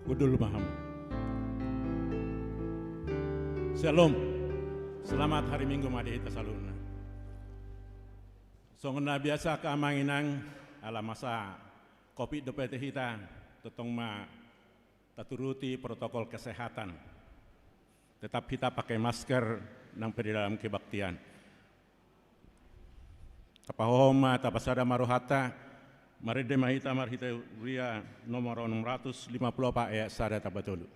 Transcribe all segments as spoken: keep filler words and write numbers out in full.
Hundul ma hamu. Syalom. Selamat hari Minggu ma di hita saluhutna. Songon na biasa, angka amang inang, ala masa covid dope hita, tongtong ma taturuti protokol kesehatan. Tetap hita pakai masker nang pe di dalam kebaktian. Tapahohom ma, tapasada ma rohanta, marende ma hita marhite huria nomor onom ratus lima pulu opat ayat sada tamba tolu.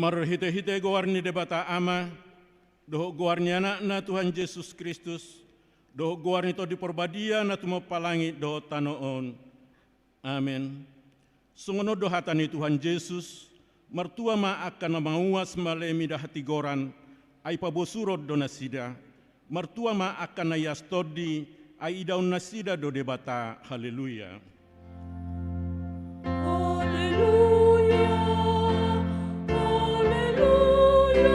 Marhite-hite goar ni Debata Ama, dohot goar ni Anakna Tuhan Jesus Kristus, dohot goar ni Tondi Parbadia na tumompa langit dohot tano on. Amen. Songon on do hata ni Tuhan Jesus: Martua ma angka na mauas, male mida hatigoran, ai pabosuron do nasida. Martua ma angka na ias tondi, ai idaon nasida do Debata. Haleluya. Haleluya, haleluya,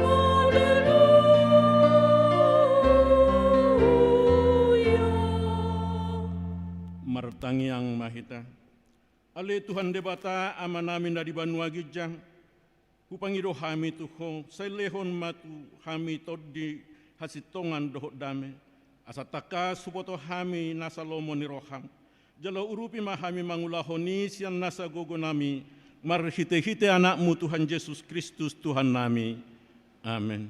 haleluya. Martangiang ma hita. Ale Tuhan Debata, Amanami na di banua ginjang, hupangido hami tu Ho, sai lehon ma tu hami tondi, hasintongan dohot dame, asa tangkas huboto hami nasa lomo ni roham. Jala urupi ma hami mangulahon i sian nasa gogonami, marhite-hite Anakmu Tuhan Jesus Kristus Tuhannami. Amen.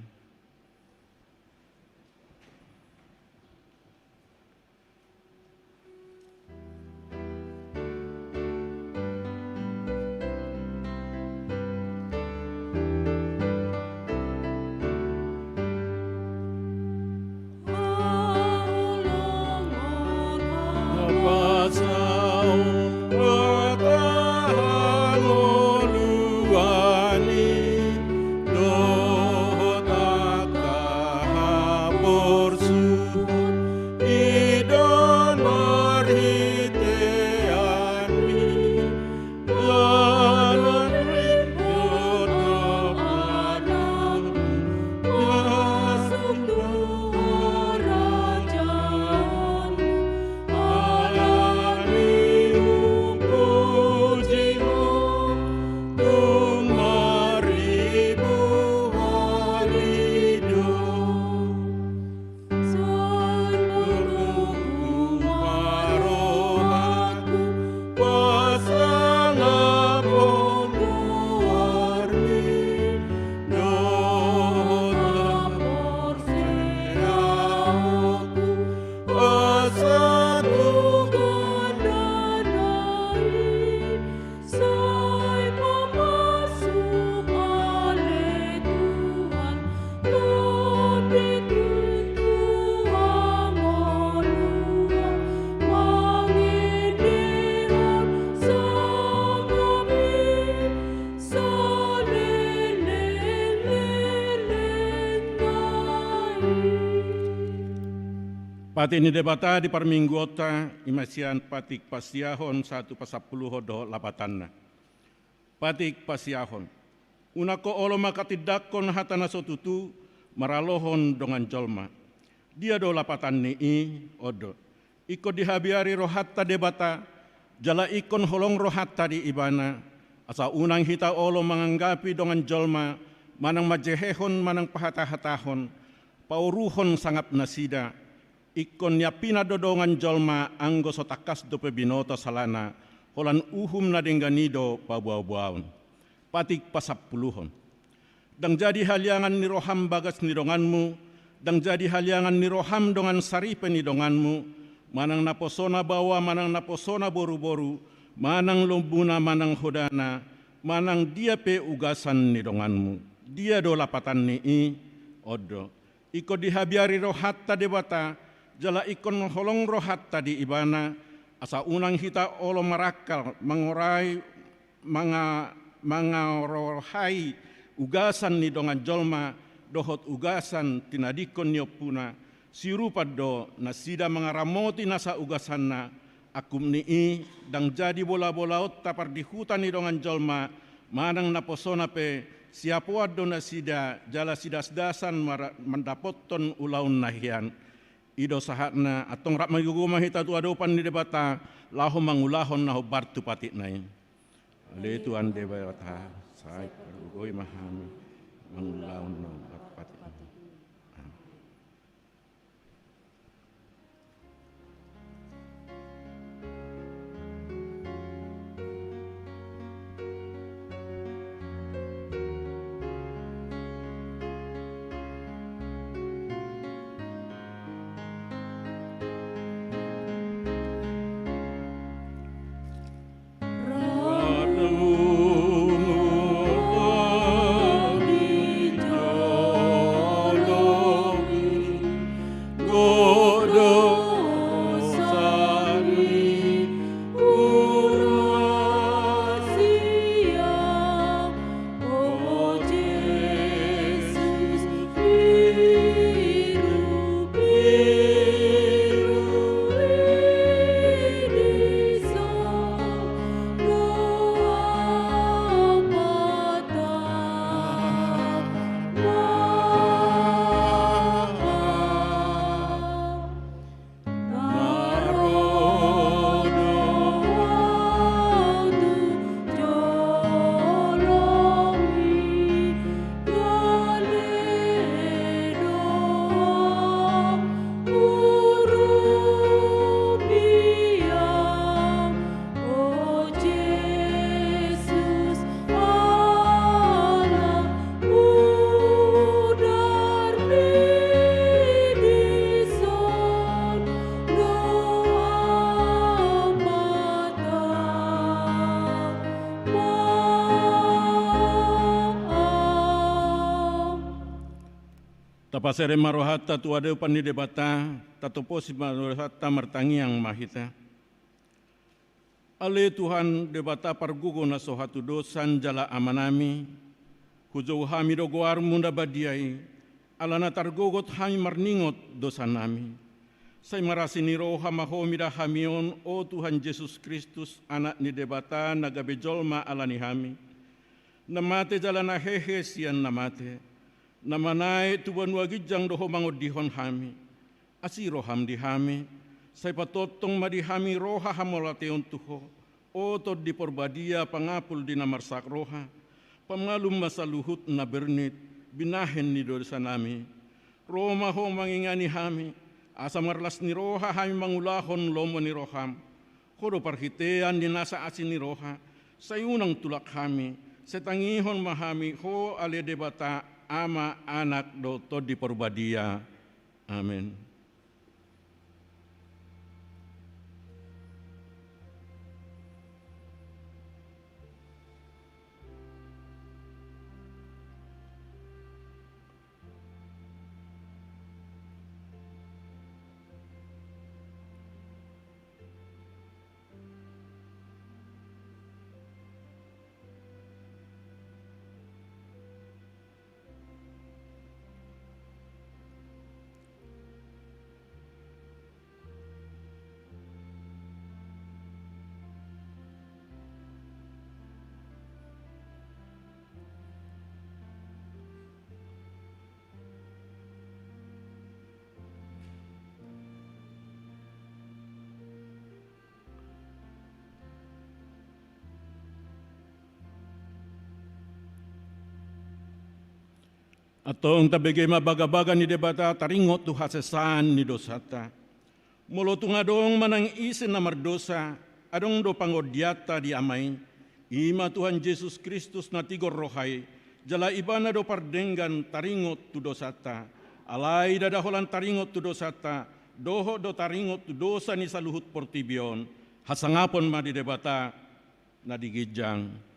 Patik ni Debata di parmingguonta, i ma sian Patik Pasiahon satu pasampuluhon dohot lapatanna. Patik Pasiahon. Unang ho olo manghatindanghon hata na so tutu maralohon dongan jolma. Dia do lapatan ni i? On do. Ingkon dihabiari rohanta Debata, jala ingkon holong rohanta di Ibana, asa unang hita olo manganggapi dongan jolma manang manjehehon manang pahatahatahon, pauruhon sangap nasida. Ingkon niampinan do dongan jolma anggo so tangkas dope binoto salana, holan uhum na denggan i do paboaboaon. Patik pasampuluhon. Ndang jadi haliangan ni roham bagas ni donganmu, ndang jadi haliangan ni roham dongan saripe ni donganmu, manang naposona baoa manang naposona boruboru, manang lombuna manang hodana, manang dia pe ugasan ni donganmu. Dia do lapatan ni i? On do. Ingkon dihabiari rohanta Debata, jala ingkon holong rohanta di Ibana, asa unang hita olo marangkal mangorai, manga-, mangarohai ugasan ni dongan jolma dohot ugasan tinadingkon ni ompuna, siurupan do nasida mangaramoti nasa ugasanna. Angkup ni i, ndang jadi bolabolaonta pardihuta ni dongan jolma, manang naposona pe, siapoan do nasida jala sidasdasan mara-, mandapothon ulaon na hian. I do sahatna. Antong rap margogo ma hita tu adopan ni Debata, laho mangulahon na hombar tu patikna i. Ale Tuhan Debata, sai pargogoi ma hami mangulahon na hombar tu patikna i. Amen. Tapasere ma rohanta tu adopan ni Debata, tatomposi ma rohanta, martangiang ma hita. Ale Tuhan Debata pargogo na so hatudosan jala Amanami, hujou hami do goarmu na badia i, ala na targogot hami marningot dosanami. Sai marasi ni roha ma Ho mida hami on, o Tuhan Jesus Kristus, Anak ni Debata na gabe jolma ala ni hami, na mate jala na hehe sian na mate, na manaek tu banua ginjang do Ho mangondihon hami. Asi roham di hami, sai patongtong ma di hami roha hamauliateon tu Ho, o Tondi Porbadia, pangapul di na marsak roha, pamalum ma saluhut na bernit, binahen ni dosanami. Ro ma Ho mangingani hami, asa marlas ni roha hami mangulahon lomo ni roham. Ho do parhitean ni nasa asi ni roha, sai unang tulak hami, sai tangihon ma hami Ho ale Debata, Ama, Anak dohot Tondi Porbadia. Amen. Antong tabege ma bagabaga ni Debata taringot tu hasesaan ni dosanta. Molo tung adong manang ise na mardosa, adong do pangondianta di Ama i, i ma Tuhan Jesus Kristus na tigor roha i, jala Ibana do pardenggan taringot tu dosanta. Alai ndada holan taringot tu dosanta, dohot do taringot tu dosa ni saluhut portibi on. Hasangapon ma di Debata na di ginjang.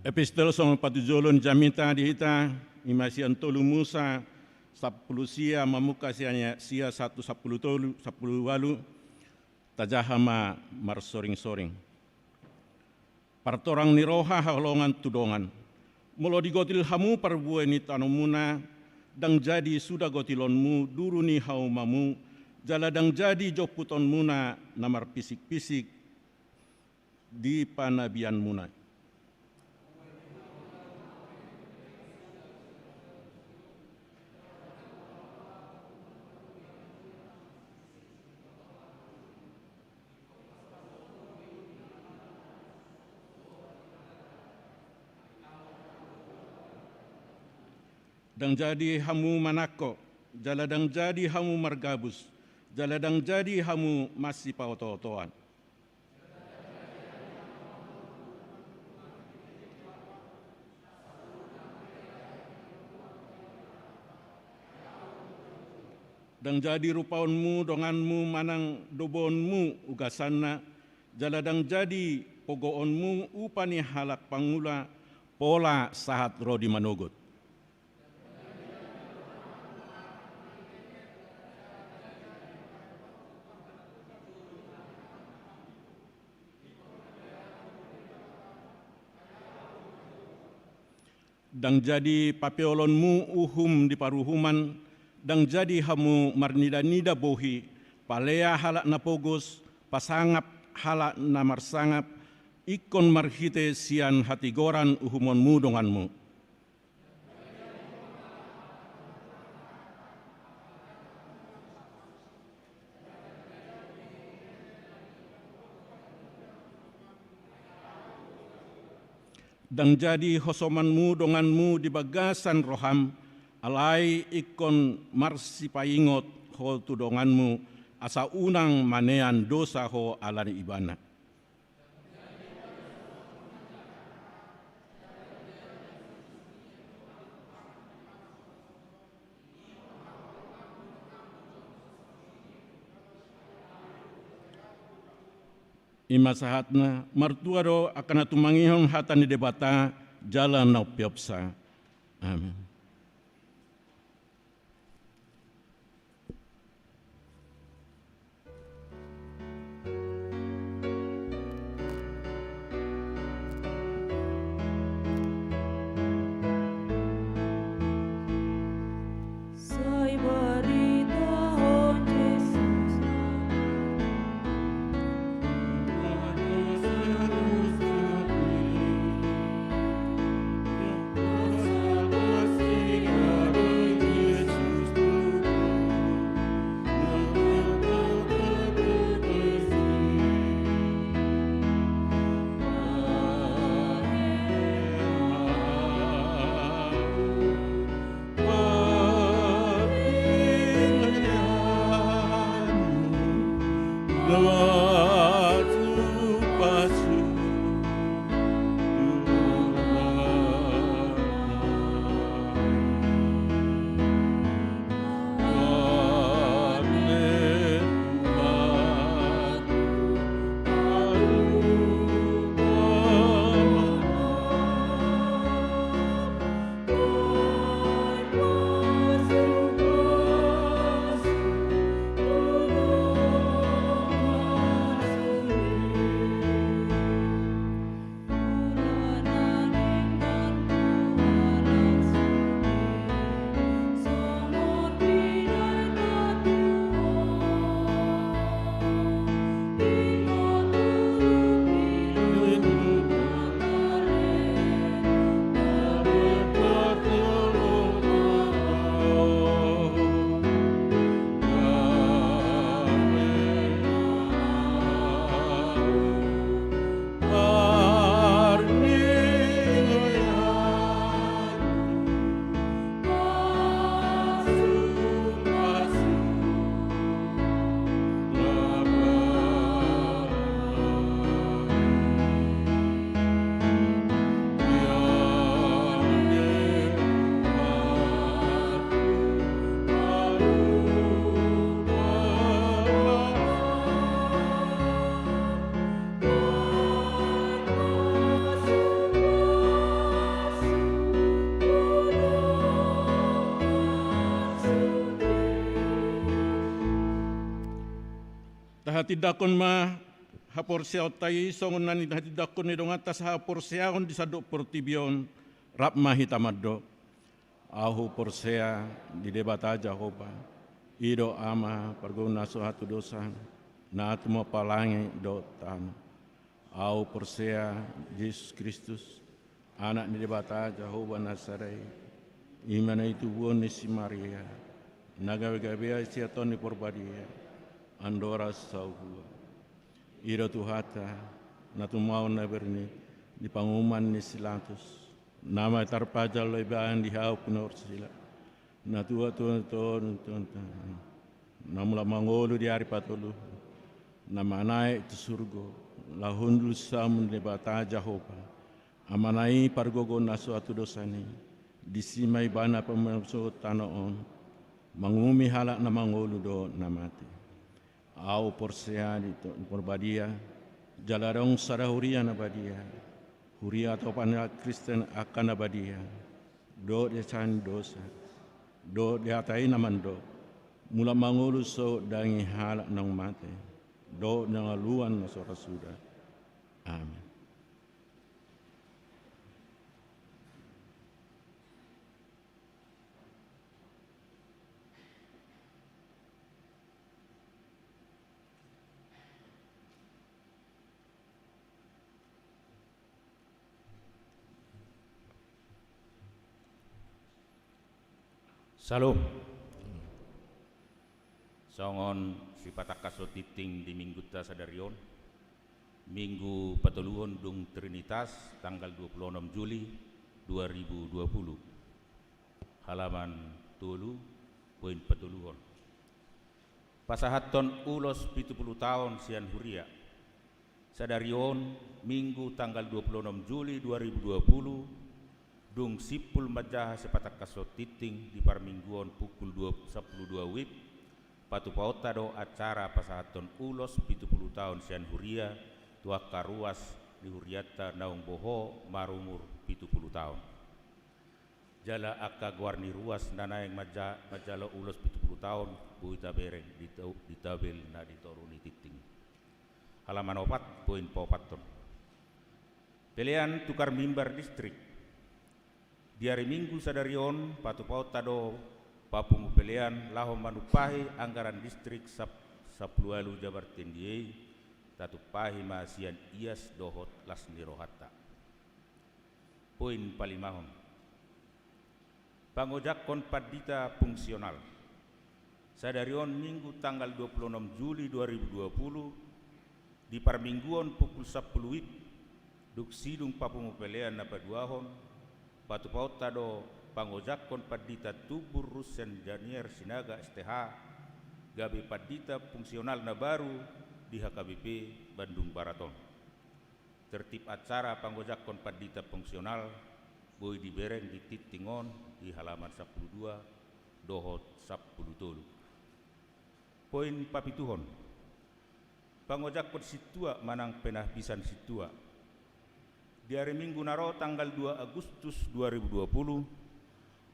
Epistel songon patujolo ni jamita di hita, i ma sian tolu Musa, sampulu sia mamungka sian, sia sahat tu sampulu tolu, sampulu ualu. Tajaha ma marsoringsoring. Partorang ni roha haholongan tu dongan. Molo digotil hamu parbue ni tanomuna, ndang jadi suda gotilonmu duru ni haumamu, jala ndang jadi jomputonmuna na marpisikpisik di panabianmuna. Ndang jadi hamu manangko, jala ndang jadi hamu margabus, jala ndang jadi hamu masipaotootoan. Ndang jadi rupaonmu donganmu manang doboonmu ugasanna, jala ndang jadi pogoonmu upa ni halak pangula pola sahat ro di manogot. Ndang jadi papeolonmu uhum di paruhuman, ndang jadi hamu marnidanida bohi, palea halak na pogos, pasangap halak na marsangap, ingkon marhite sian hatigoran uhumonmu donganmu. Ndang jadi hosomanmu donganmu di bagasan roham, alai ingkon marsipaingot ho tu donganmu, asa unang manean dosa ho ala ni ibana. I ma sahatna, martua do angka na tumangihon hata ni Debata jala na umpeopsa. Amen. Tindangkon ma haporseaonta i songon na nitindanghon ni donganta sahaporseaon di sandok portibi on, rap ma hita mandok. Ahu porsea di Debata Jahowa, i do Ama pargogo na so hatudosan, na tumompa langit dohot tano. Ahu porsea Jesus Kristus, Anak ni Debata Jahowa na sada i, i ma na itubuhon ni si Maria, na gabegabean sian Tondi Parbadia, andora saur matua. I do Tuhanta, na tumaon na bernit di panguhuman ni si Latus, na matar pajal lobi bahen di hau pinorsila, na tua tua tua tua, na mulak mangolu di ari patolu, na manaek tu surgo, laho hundul siamun ni Debata Jahowa, Amana i pargogo na so hatudosan i, disi ma ibana pamusohon tano on, manguhumi halak na mangolu dohot na mate. Ahu porsea di Tondi Parbadia, jala adong sada huria na badia, huria atau panitia Kristen angka na badia, dohot di asa ni dosa, dohot di hata i na mandok, mulak mangolu sogot daging halak naung mate, dohot di hangoluan na so ra suda. Amen. Syalom. Songon sipatangkashon tingting di minggunta sadari on, Minggu patoluhon dung Trinitas, tanggal dua puluh enam Juli dua ribu dua puluh. Halaman tolu, poin patoluhon. Pasahathon ulos pitu pulu taon sian huria. Sadari on, Minggu tanggal dua puluh enam Juli dua ribu dua puluh, dung simpul manjaha sipatangkashon tingting di parmingguon pukul dua, sampulu dua wib, patupaonta do acara pasahathon ulos pitu pulu taon sian huria tu angka ruas ni hurianta naung boho marumur pitu pulu taon. Jala angka goar ni ruas na naeng manja-, manjalo ulos pitu pulu taon boi tabereng di to-, di tabel na di toru ni tingting. Halaman opat, poin paopathon. Pelean tukar mimbar distrik. Di ari Minggu sadari on, patupaonta do papungu pelean laho manumpahi anggaran distrik sap-, sampulu ualu jabar tendia i, tatumpahi ma sian ias dohot las ni rohanta. Poin palimahon. Pangojakhon pandita fungsional. Sadari on Minggu tanggal dua puluh enam Juli dua ribu dua puluh, di parmingguon pukul sampulu wib, dung sidung papungu pelean na paduahon, patupaonta do pangojakhon pandita Tubur Rusen Daniel Sinaga S T H, gabe pandita fungsional na baru di H K B P Bandung Barat on. Tertib acara pangojakhon pandita fungsional boi dibereng di tingting on di halaman sampulu dua dohot sampulu tolu. Poin papituhon. Pangojakhon sintua manang penahbisan sintua. Di ari Minggu na ro tanggal dua Agustus dua ribu dua puluh,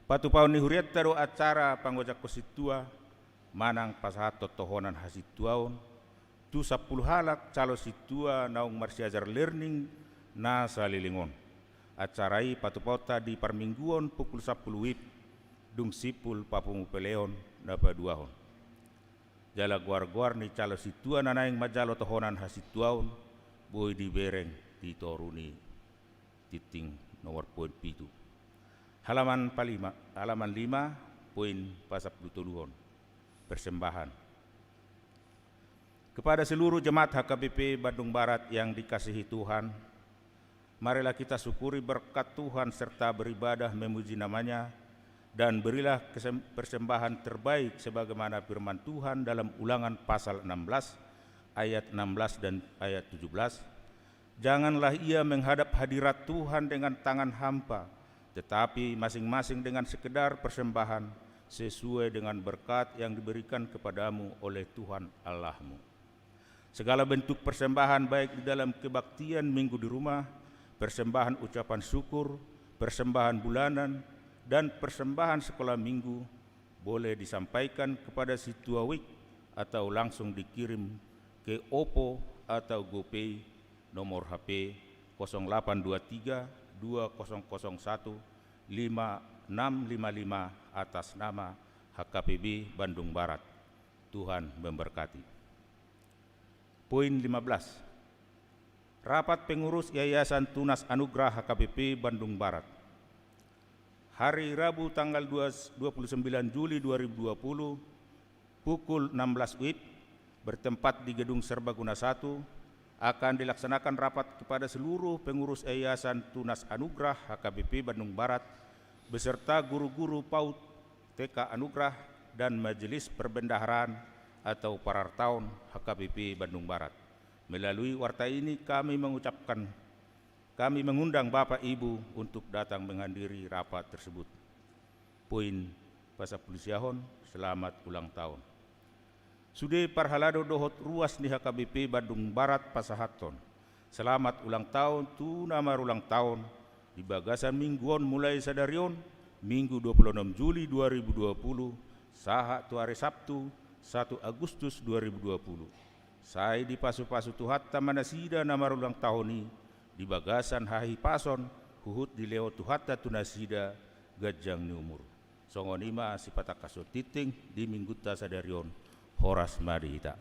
patupaon ni hurianta do acara pangojakhon sintua manang pasahathon tohonan hasintuaon tu sampulu halak calon sintua naung marsiajar learning na saleleng on. Acara i patupaonta di parmingguon pukul sampulu wib, dung simpul papungu peleon na paduahon. Jala goar-goar ni calon sintua na naeng manjalo tohonan hasintuaon boi dibereng di toru ni tingting nomor poin pitu. Halaman palima, halaman lima, poin pasampulu toluhon. Persembahan. Kepada seluruh jemaat H K B P Bandung Barat yang dikasihi Tuhan, marilah kita syukuri berkat Tuhan serta beribadah memuji nama-Nya, dan berilah kesem-, persembahan terbaik sebagaimana firman Tuhan dalam Ulangan pasal enam belas ayat enam belas dan ayat tujuh belas. Janganlah ia menghadap hadirat Tuhan dengan tangan hampa, tetapi masing-masing dengan sekedar persembahan sesuai dengan berkat yang diberikan kepadamu oleh Tuhan Allahmu. Segala bentuk persembahan, baik di dalam kebaktian Minggu di rumah, persembahan ucapan syukur, persembahan bulanan, dan persembahan sekolah Minggu, boleh disampaikan kepada sintua wijk atau langsung dikirim ke OVO atau GoPay, nomor H P kosong delapan dua tiga dua kosong kosong satu lima enam lima lima, atas nama H K B P Bandung Barat. Tuhan memberkati. Poin lima belas. Rapat pengurus Yayasan Tunas Anugrah H K B P Bandung Barat. Hari Rabu tanggal dua, dua puluh sembilan Juli dua ribu dua puluh, pukul enam belas W I B, bertempat di Gedung Serbaguna satu, akan dilaksanakan rapat kepada seluruh pengurus Yayasan Tunas Anugrah H K B P Bandung Barat beserta guru-guru PAUD, T K Anugrah, dan Majelis Perbendaharaan atau Parartaon H K B P Bandung Barat. Melalui warta ini kami mengucapkan, kami mengundang Bapak Ibu untuk datang menghadiri rapat tersebut. Poin pasampulisiahon, selamat ulang tahun. Sude parhalado dohot ruas ni H K B P Bandung Barat pasahathon selamat ulang tahun tu na marulang tahun di bagasan minggu on, mulai sadari on, Minggu dua puluh enam Juli dua ribu dua puluh, sahat tu ari Sabtu, satu Agustus dua ribu dua puluh. Sai dipasu-pasu Tuhanta ma nasida na marulang tahun i di bagasan hahipason, huhut dilehon Tuhanta tu nasida ganjang ni umur. Songon i ma sipatangkashon tintin di minggunta sadari on. Horas ma di hita.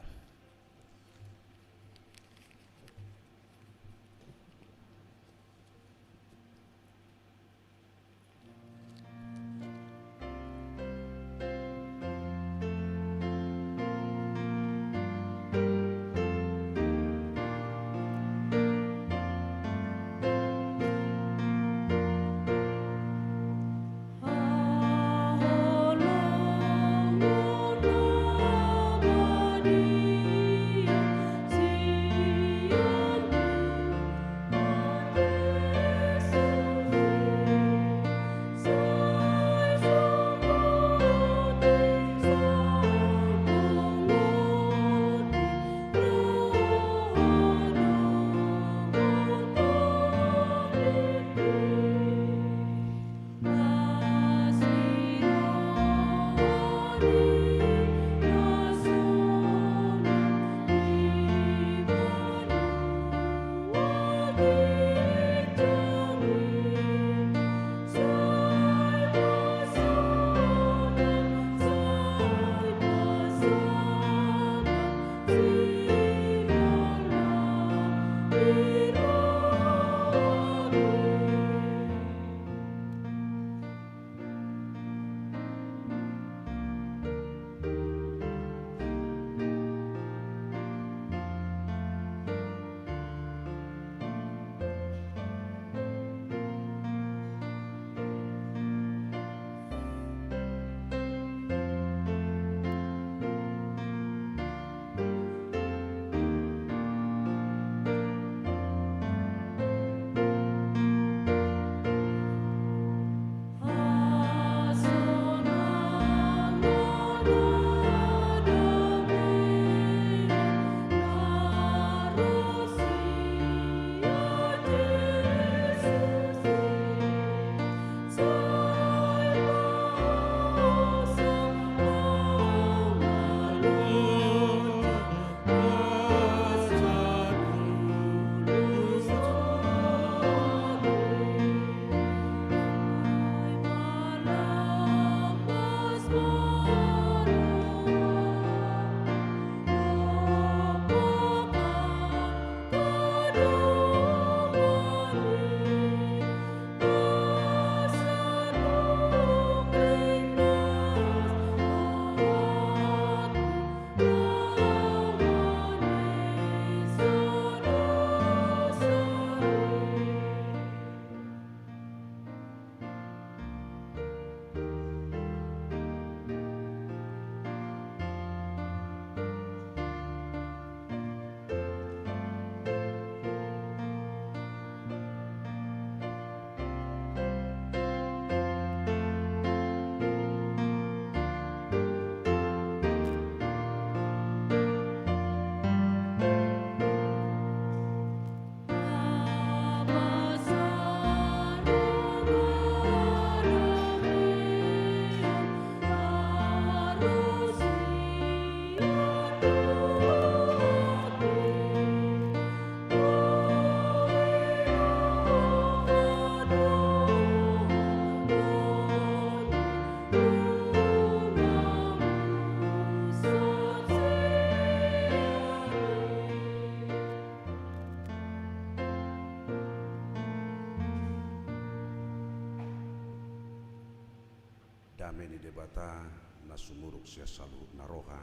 Dame ni Debata na sumurung sian saluhut na roha,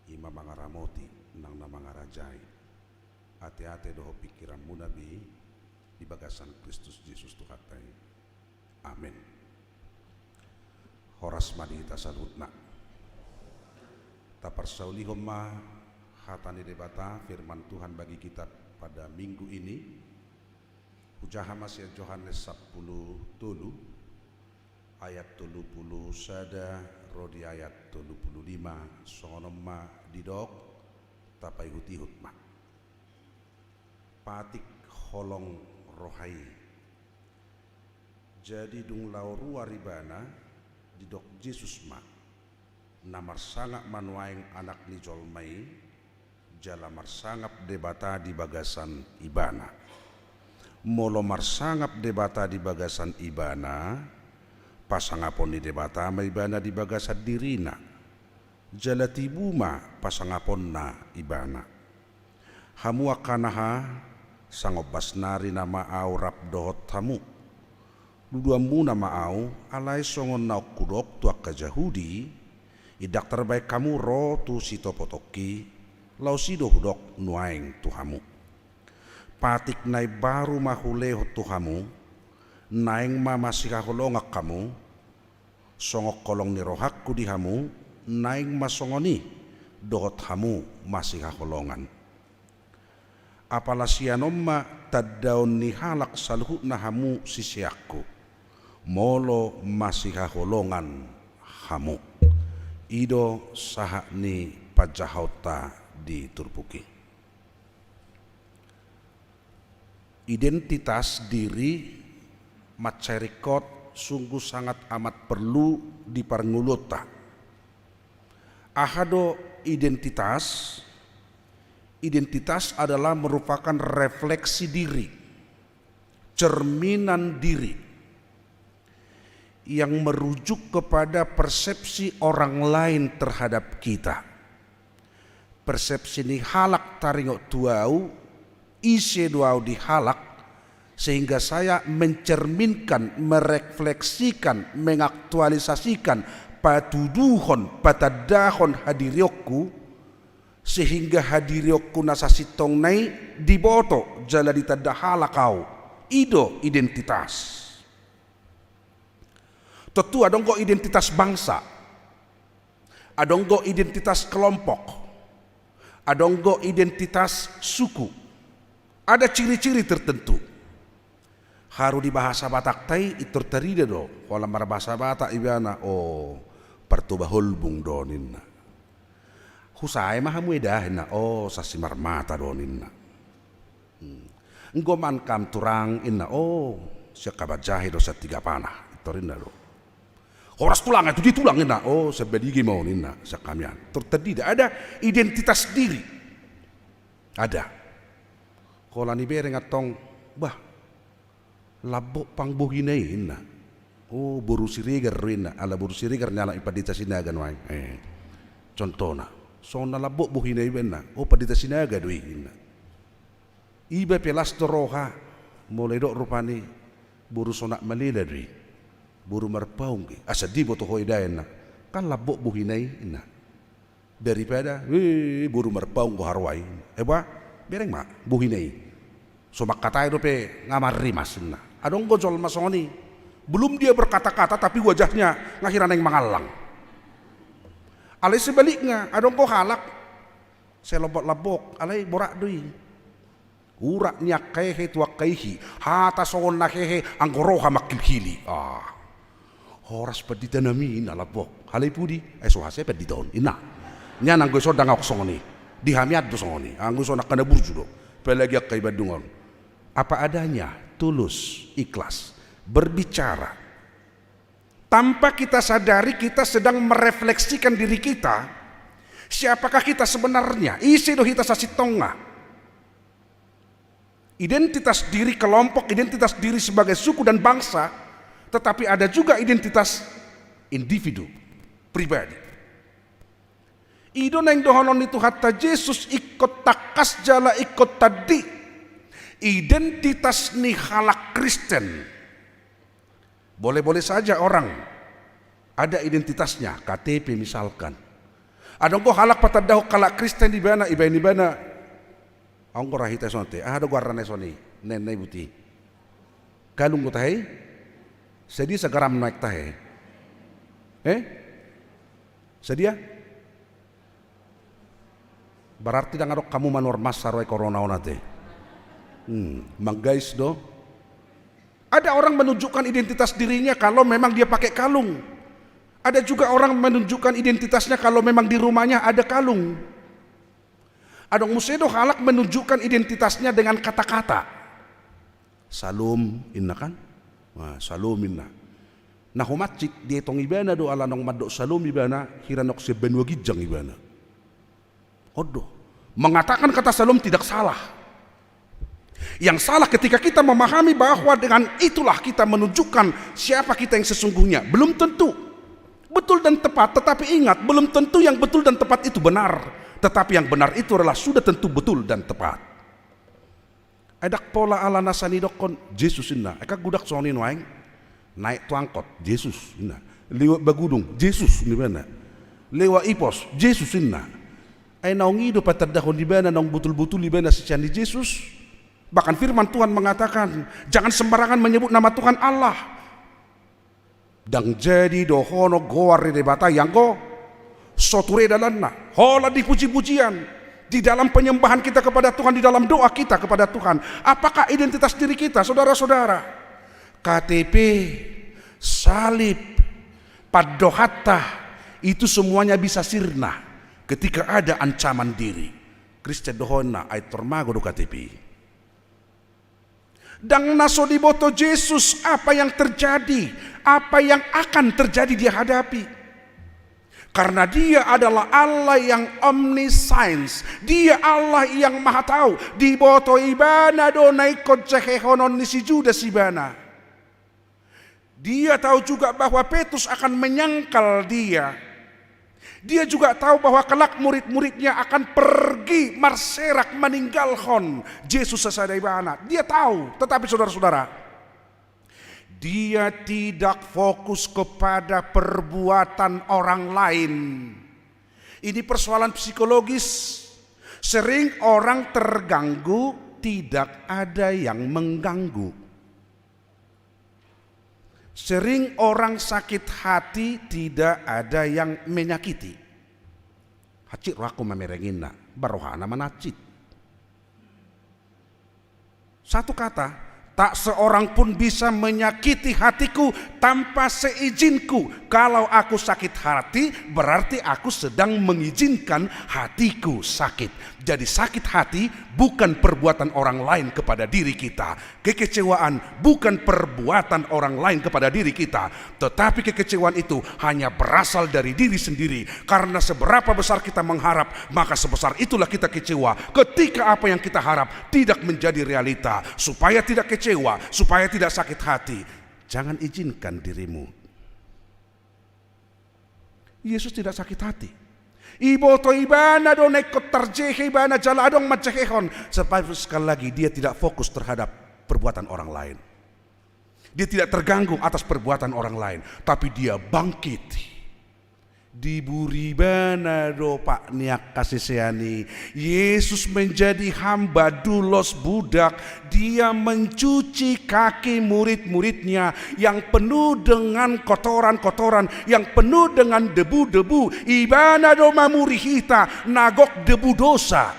i ma mangaramoti nang na mangarajai ateate dohot pingkiranmuna be di bagasan Kristus Jesus Tuhanta i. Amen. Horas ma di hita saluhutna. Taparsaulihon ma hata ni Debata, firman Tuhan bagi kita pada minggu ini. Hujaha ma sian Johannes sampulu tolu, ayat tolu pulu sada ro di ayat tolu pulu lima, songon on ma didok, tapaihut-ihut ma. Patik holong roha i. Jadi dung laho ruar ibana, didok Jesus ma, na marsangap ma nuaeng Anak ni jolma i, jala marsangap Debata di bagasan ibana. Molo marsangap Debata di bagasan ibana, pasangapon ni Debata ma ibana di bagasan dirina, jala tibu ma pasangaponna ibana. Hamu angka na ha, sangombas nari nama au rap dohot hamu. Duduanmuna ma au, alai songon naung hudok tu angka Jahudi, indang tarbaen hamu ro tu sitopotongki, laos i do hudok nuaeng tu hamu. Patik na imbaru ma hulehon tu hamu, naeng ma masihaholongan hamu, songon holong ni rohangku di hamu, naeng ma songon i dohot hamu masihaholongan. Apala sian on ma tandaon ni halak saluhutna hamu siseanku, molo masihaholongan hamu. I do sahat ni panjahaonta di turpuk i. Identitas diri mansai ringkot sungguh sangat amat perlu di parngoluonta. Aha do identitas? Identitas adalah merupakan refleksi diri, cerminan diri yang merujuk kepada persepsi orang lain terhadap kita. Persepsi ni halak taringot tu au, ise do au di halak, sehingga saya mencerminkan, merefleksikan, mengaktualisasikan, patuduhon, patandahon hadirionku, sehingga hadirionku na sasintongna i diboto jala ditanda halak au. I do identitas. Tontu adong do identitas bangsa, adong do identitas kelompok, adong do identitas suku. Ada ciri-ciri tertentu. Haru di bahasa Batakta i, pintor tarida do, holan marbahasa Batak ibana, o, partoba holbung do ninna. Husae ma hamu eda ninna, o, sasi marmata do ninna. Hmm. Enggo man kam turang ninna, o, sian Kabanjahe do, sian Tigapanah, pintor ninna do. Horas tulang, tu dia tulang ninna, o, sian Balige ma on ninna, sian hami an. Pintor tarida, ada identitas diri. Ada. Holan ibereng antong, bah, lambok pang bohina i ninna. O, boru Siregar do ninna, ala boru Siregar ni halak i Pandita Sinaga nuaeng. Eh, contohna. Songon na lambok bohina i ninna. O, Pandita Sinaga do i ninna. Iba pe las do roha, molo idok rupani boru Sonak Malela do i. Boru Marpaung i. Asa diboto ho eda ninna. Kan lambok bohina i ninna. Daripada, weh, boru Marpaung do haroa i. Eba, bereng ma bohina i. So mangkatai dope nga marrimas ninna. Adong do jolma songon i. Belum dia berkata-kata, tapi wajahnya nga hira naeng mangallang. Alai sebaliknya, adong do halak, sai lambok-lambok, alai borat do i. Urat ni angka hehe tu angka ihi, hata songon na hehe anggo roha mangkilhili. Ah. Horas pandita nami ninna lambok. Alai pudi, ai so hasea pandita on ninna. Nian anggo ison ndang aok songon i. Di hami an do songon i. Anggo ison angka na burju do. Apalagi angka i Bandung on. Apa adanya, tulus, ikhlas, berbicara. Tanpa kita sadari, kita sedang merefleksikan diri kita. Siapakah kita sebenarnya? Ise do hita sasintongna? Identitas diri kelompok, identitas diri sebagai suku dan bangsa, tetapi ada juga identitas individu, pribadi. I do naeng dohonon ni Tuhanta Jesus ingkon tangkas jala ingkon tandi identitas ni halak Kristen. Boleh-boleh saja orang Ada identitasnya, K T P misalkan. Adong do halak patandahon halak Kristen ibana, ibaen ibana. Adong do ra hita i songon i, aha do goarna na i songon i, na, na i buti. Kalung do tahe i? Sadia sagaram na aek tahe i? Eh? Sadia? Berarti ndang adong hamu manuhor massa ro i corona on ate. Hmm, manggais do. Ada orang menunjukkan identitas dirinya kalau memang dia pakai kalung. Ada juga orang menunjukkan identitasnya kalau memang di rumahnya ada kalung. Adong muse do halak menunjukkan identitasnya dengan kata-kata. Salom, inna kan? Nah, salom inna. Na ho masjid, dietong ibana do ala naung mandok salom ibana, hira naung sian banua ginjang ibana. On do. Mengatakan kata salom tidak salah. Yang salah ketika kita memahami bahwa dengan itulah kita menunjukkan siapa kita yang sesungguhnya. Belum tentu betul dan tepat, tetapi ingat, belum tentu yang betul dan tepat itu benar. Tetapi yang benar itu adalah sudah tentu betul dan tepat. Ai ndang pola ala na sai nidokkon Jesus inna. Ai kan godang songon i nuaeng. Naek tu angkot, Jesus inna. Lewat Bagudung, Jesus inna ibana. Lewat Ipos, Jesus inna. Ai naung i do patandahon ibana naung botul-botul ibana sisean ni Jesus. Bahkan firman Tuhan mengatakan, jangan sembarangan menyebut nama Tuhan Allah. Ndang jadi dohonon goar ni Debata i anggo so ture dalanna. Holan di puji-pujian, di dalam penyembahan kita kepada Tuhan, di dalam doa kita kepada Tuhan. Apakah identitas diri kita, saudara-saudara? K T P, salib, pandohanta, itu semuanya bisa sirna ketika ada ancaman diri. Kristen dohononna, ai tor mago do K T P. Ndang na so diboto Jesus apa yang terjadi, apa yang akan terjadi dia hadapi. Karena Dia adalah Allah yang omniscience, Dia Allah yang Maha Tahu. Diboto ibana do na ingkon jehehonon ni si Judas ibana. Dia tahu juga bahwa Petrus akan menyangkal Dia. Dia juga tahu bahwa kelak murid-muridnya akan pergi marserak meninggalkan Jesus sasada ibana. Dia tahu, tetapi saudara-saudara, Dia tidak fokus kepada perbuatan orang lain. Ini persoalan psikologis. Sering orang terganggu, tidak ada yang mengganggu. Sering orang sakit hati, tidak ada yang menyakiti. Hansit rohangku mamereng inna, barohana ma na hansit. Satu kata, tak seorang pun bisa menyakiti hatiku tanpa seizinku. Kalau aku sakit hati, berarti aku sedang mengizinkan hatiku sakit. Jadi sakit hati bukan perbuatan orang lain kepada diri kita. Kekecewaan bukan perbuatan orang lain kepada diri kita, tetapi kekecewaan itu hanya berasal dari diri sendiri. Karena seberapa besar kita mengharap, maka sebesar itulah kita kecewa ketika apa yang kita harap tidak menjadi realita. Supaya tidak kecewa, supaya tidak sakit hati, jangan izinkan dirimu. Yesus tidak sakit hati. Iboto ibana do na ingkon tarjehe ibana jala adong manjehehon. Sebab sekali lagi, dia tidak fokus terhadap perbuatan orang lain. Dia tidak terganggu atas perbuatan orang lain, tapi dia bangkit. Dibur ibana do pat ni angka sisean i. Yesus menjadi hamba, doulos, budak. Dia mencuci kaki murid-muridnya yang penuh dengan kotoran-kotoran, yang penuh dengan debu-debu. Ibana do mamuri hita na gok debu dosa.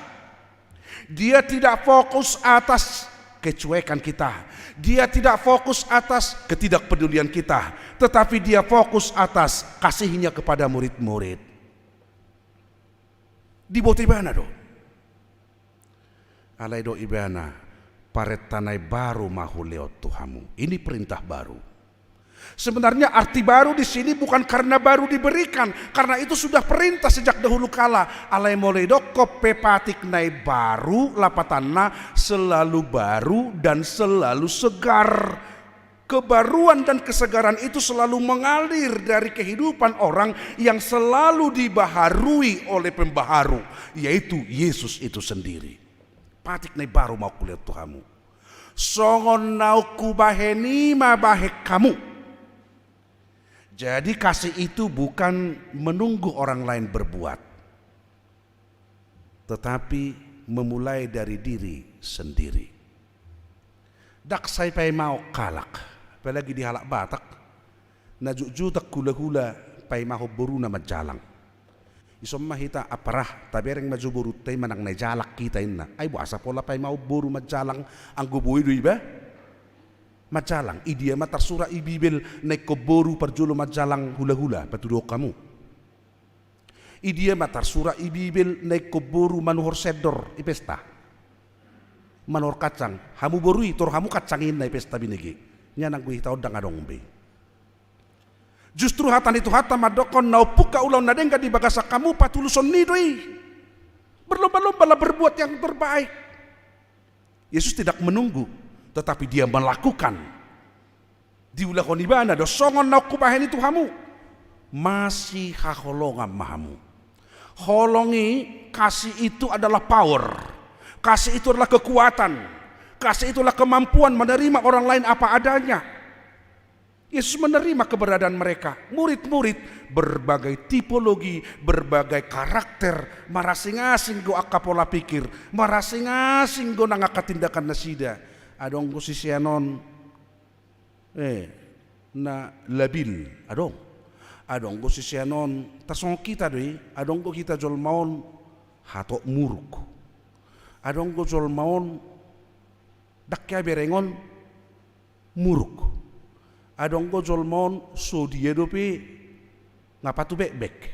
Dia tidak fokus atas kecuekan kita. Dia tidak fokus atas ketidakpedulian kita. Tetapi Dia fokus atas kasihnya kepada murid-murid. Diboto ibana do. Alai didok ibana, parenta na imbaru ma hulehon tu hamu. Ini perintah baru. Sebenarnya arti baru di sini bukan karena baru diberikan, karena itu sudah perintah sejak dahulu kala. Alai molo didokkon pe patik na imbaru, lapatanna selalu baru dan selalu segar. Kebaruan dan kesegaran itu selalu mengalir dari kehidupan orang yang selalu dibaharui oleh pembaharu, yaitu Yesus itu sendiri. Patik na imbaru ma hulehon tu hamu. Songon naung hubahen i ma bahen hamu. Jadi, kasih itu bukan menunggu orang lain berbuat, tetapi memulai dari diri sendiri. Ndang sai paimahon halak, apalagi di halak Batak, na jotjot hula-hula paimahon boruna manjalang. Ison ma hita ampara, tabereng ma jo borunta i manang na ijalang hita inna. Ai boasa pola paimahon boru manjalang, anggo boi do iba manjalang? Idia ma tarsurat i Bibel na ingkon boru parjolo manjalang hula-hula? Patuduhon hamu. Idia ma tarsurat i Bibel na ingkon boru manuhor sendor i pesta, manuhor kacang? Hamu boru i, tuhor hamu kacang i inna i pesta binege. Nian anggo hita on ndang adong be. Justru hata ni Tuhanta mandokkon, na ompungka ulaon na denggan di bagasan hamu, patuluson ni do i. Berlomba-lombalah berbuat yang terbaik. Yesus tidak menunggu, tetapi Dia melakukan. Diulahon Ibana do, songon naung Hubahen i tu hamu. Masihaholongan ma hamu. Holong i, kasih itu adalah power. Kasih itu adalah kekuatan. Kasih itu adalah kemampuan menerima orang lain apa adanya. Yesus menerima keberadaan mereka, murid-murid, berbagai tipologi, berbagai karakter, marasing-asing do angka pola pikir, marasing-asing do nang angka tindakan nasida. Adong do sisean on, eh, na labil, adong. Adong do sisean on, tarsongon hita do i, adong do hita jolma on hatop muruk. Adong do jolma on, ndang hea bereng on, muruk. Adong do jolma on, so dia dope nga patu bekbek.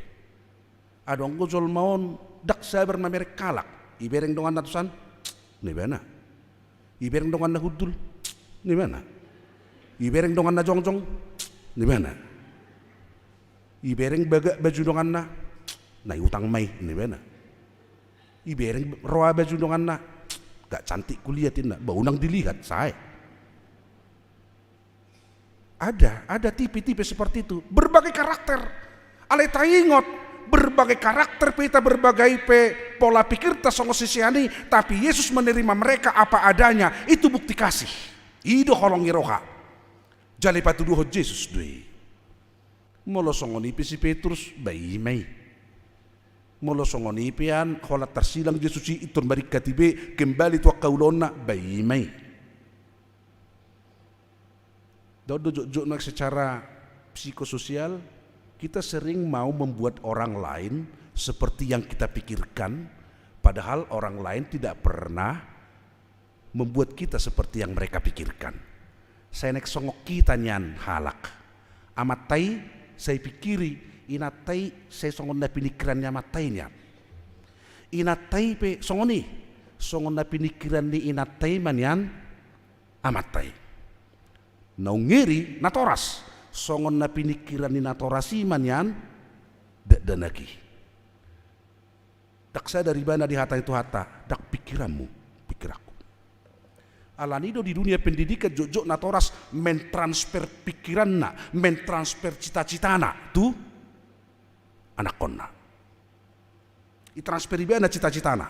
Adong do jolma on, ndang sabar mamereng halak. Ibereng donganna tusan, ninna ibana. Ibereng donganna hundul, ninna ibana. Ibereng donganna jongjong, ninna ibana. Ibereng bagak baju donganna, na iutang ma i, ninna ibana. Ibereng roa baju donganna, gak cantik kulihat, ninna. Ba unang dilihat, sae. Ada, ada tipe-tipe seperti itu. Berbagai karakter. Alai taingot, berbagai karakter pe hita, berbagai pe pola pikirta songon sisean i, tapi Yesus menerima mereka apa adanya. Itu bukti kasih. I do holong ni roha. Jala dipatuduhon Jesus do i. Molo songon i pe si Petrus, ba i ma i. Molo songon i pe an, holan tarsilang Jesus i, pintor maringkat i be, kembali tu angka ulaonna, ba i ma i. Dao do jotjot nang secara psikososial, kita sering mau membuat orang lain seperti yang kita pikirkan, padahal orang lain tidak pernah membuat kita seperti yang mereka pikirkan. Sai naeng songon hita nian halak. Amanta i sai pikiri, inanta i sai songon na piningkiran ni amanta i nian. Inanta i pe songon i, songon na piningkiran ni inanta i ma nian amanta i. Naung ngeri natoras, songon na piningkiran ni natoras i ma nian dakdanak i. Ndang sadar ibana di hata ni Tuhanta, ndang pingkiranmu, pingkiranku. Alani i do di dunia pendidikan jotjot natoras mentransfer pingkiranna, mentransfer cita-citana tu anakkonna. Itransfer ibana cita-citana.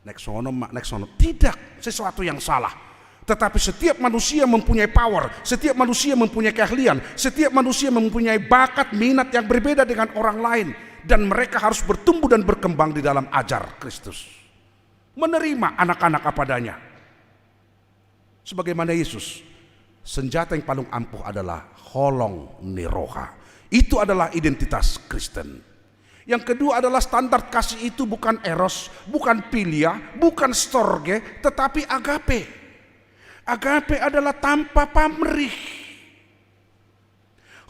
Naeng songon on ma, naeng songon on. Tidak sesuatu yang salah. Tetapi setiap manusia mempunyai power, setiap manusia mempunyai keahlian, setiap manusia mempunyai bakat, minat yang berbeda dengan orang lain. Dan mereka harus bertumbuh dan berkembang di dalam ajar Kristus. Menerima anak-anak apa adanya. Sebagaimana Yesus, senjata yang paling ampuh adalah holong ni roha. Itu adalah identitas Kristen. Yang kedua adalah standar kasih itu bukan eros, bukan philia, bukan storge, tetapi agape. Agape adalah tanpa pamrih.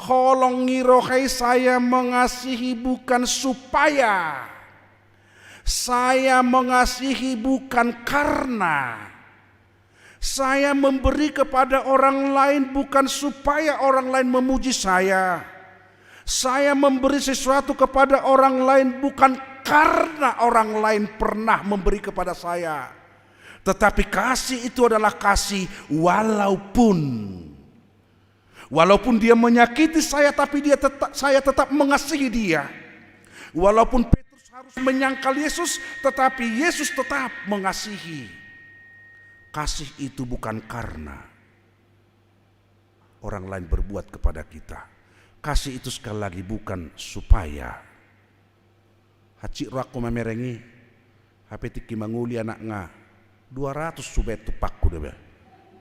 Holong ni roha i, saya mengasihi bukan supaya. Saya mengasihi bukan karena. Saya memberi kepada orang lain bukan supaya orang lain memuji saya. Saya memberi sesuatu kepada orang lain bukan karena orang lain pernah memberi kepada saya. Tetapi kasih itu adalah kasih walaupun Walaupun dia menyakiti saya, tapi dia tetap, saya tetap mengasihi dia. Walaupun Petrus harus menyangkal Yesus, tetapi Yesus tetap mengasihi. Kasih itu bukan karena orang lain berbuat kepada kita. Kasih itu sekali lagi bukan supaya. Hansit rohangku mamereng i, hape tingki mangoli anakna dua ratus subaen tumpangku da bah.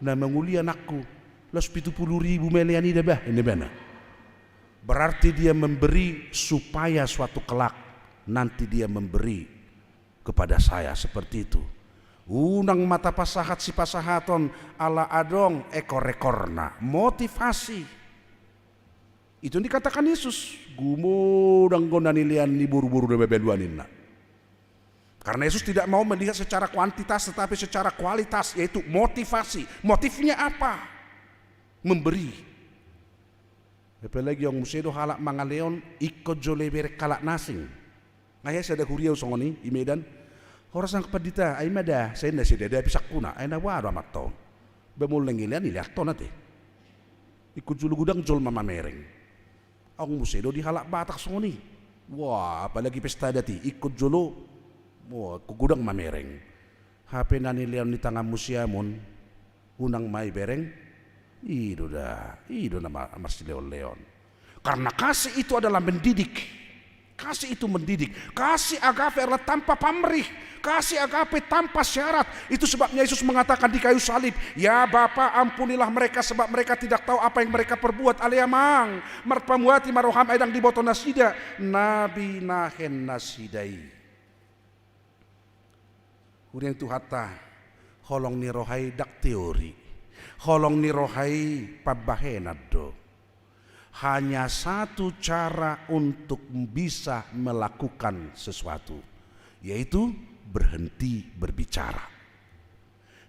Na mangoli anakku, laos pitu pulu ribu ma lean i da bah, ninna ibana. Berarti dia memberi supaya suatu kelak nanti dia memberi kepada saya seperti itu. Unang ma tapasahat sipasahaton ala adong ekor-ekorna, motivasi. Itu yang dikatakan Yesus, gumodang do na nilean ni boru-boru na babaluan ninna. Karena Yesus tidak mau melihat secara kuantitas tetapi secara kualitas, yaitu motivasi. Motifnya apa? Memberi. Apalagi adong muse do halak mangalehon ingkon jolo ibereng halak na asing. Nga hea sada huria ahu songon i, i Medan. Horas Amang Pandita, ai ma da, sai na sai dada pisangkuna, ai na boha do amanta on. Ba molo na nilean, ileanhon ate. Ingkon jolo godang jolma mamereng. Adong muse do di halak Batak songon i. Wah, apalagi pesta adat i, ingkon jolo, wah, ingkon godang mamereng. Hape na nilean ni tanganmu siamun, unang ma ibereng, i do da, i do na ma-, marsilehon-lehon. Karena kasih itu adalah mendidik. Kasih itu mendidik. Kasih agape adalah tanpa pamrih. Kasih agape tanpa syarat. Itu sebabnya Yesus mengatakan di kayu salib, "Ya Bapa, ampunilah mereka sebab mereka tidak tahu apa yang mereka perbuat." Ale Amang, marpamuati ma roham, ai ndang diboto nasida na binahen nasida i. Huria ni Tuhanta, holong ni roha i ndang teori. Holong ni roha i pambahenan do. Hanya satu cara untuk bisa melakukan sesuatu, yaitu berhenti berbicara.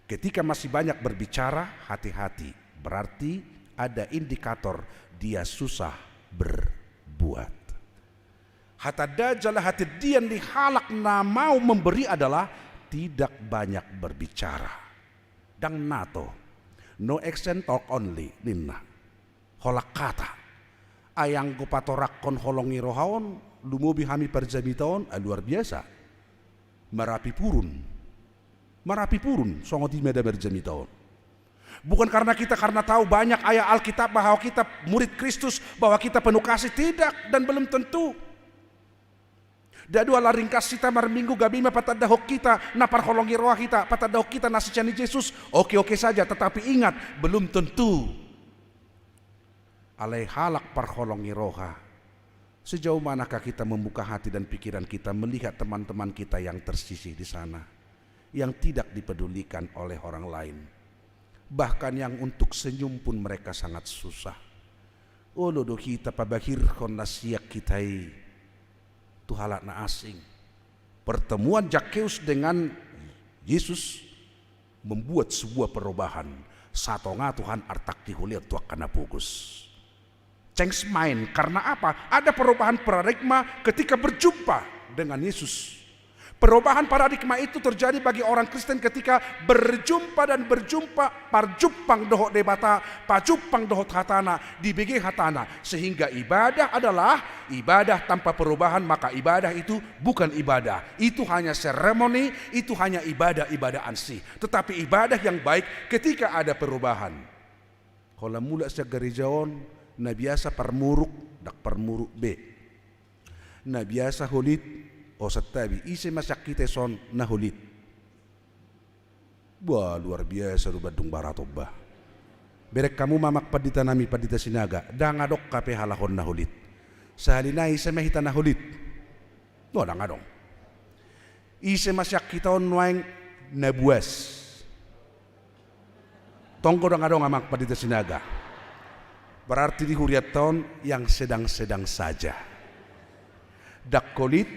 Ketika masih banyak berbicara, hati-hati, berarti ada indikator dia susah berbuat. Hatanda jala hatindihan ni halak na mau memberi adalah tidak banyak berbicara. Ndang nato. No action, talk only, ninna. Holan hata. Ai anggo patorangkon holong ni roha on, lumobi hami parjamita on, ah, luar biasa. Marapi purun. Marapi purun, songon i ma da marjamita on. Bukan karena kita, karena tahu banyak ayat Alkitab bahwa kita murid Kristus, bahwa kita penuh kasih, tidak, dan belum tentu. Ndada ala ringkas hita marminggu gabe i ma patandahon hita na parholong ni roha hita, patandahon hita na sisean ni Jesus, oke-oke saja, tetapi ingat, belum tentu. Alai halak parholong ni roha. Sejauh manakah kita membuka hati dan pikiran kita melihat teman-teman kita yang tersisih di sana, yang tidak dipedulikan oleh orang lain, bahkan yang untuk senyum pun mereka sangat susah? Olo do hita pabahirhon na sian hita i tu halak na asing. Pertemuan Zakheus dengan Yesus membuat sebuah perubahan. Satonga Tuhan artangki hulehon tu angka na pogos. Change mind. Karena apa? Ada perubahan paradigma ketika berjumpa dengan Yesus. Perubahan paradigma itu terjadi bagi orang Kristen ketika berjumpa dan berjumpa, parjumpang dohot Debata, pajumpang dohot hatana, dibege hatana, sehingga ibadah adalah ibadah tanpa perubahan, maka ibadah itu bukan ibadah. Itu hanya seremoni, itu hanya ibadah-ibadah ansih. Tetapi ibadah yang baik ketika ada perubahan. Holan mulak sian gareja on, na biasa parmuruk, ndang parmuruk be. Na biasa holit, o santabi, ise ma sian hita ison na holit? Bah, luar biasa do Bandung Barat on bah. Bereng hamu ma amang pandita nami, Pandita Sinaga, ndang adong hape halak on na holit. Sahali nai ise ma hita na holit? Bah, ndang adong. Ise ma sian hita on nuaeng na buas? Tong do ndang adong amang Pandita Sinaga. Berarti di hurianta on yang sedang-sedang saja. Ndang holit,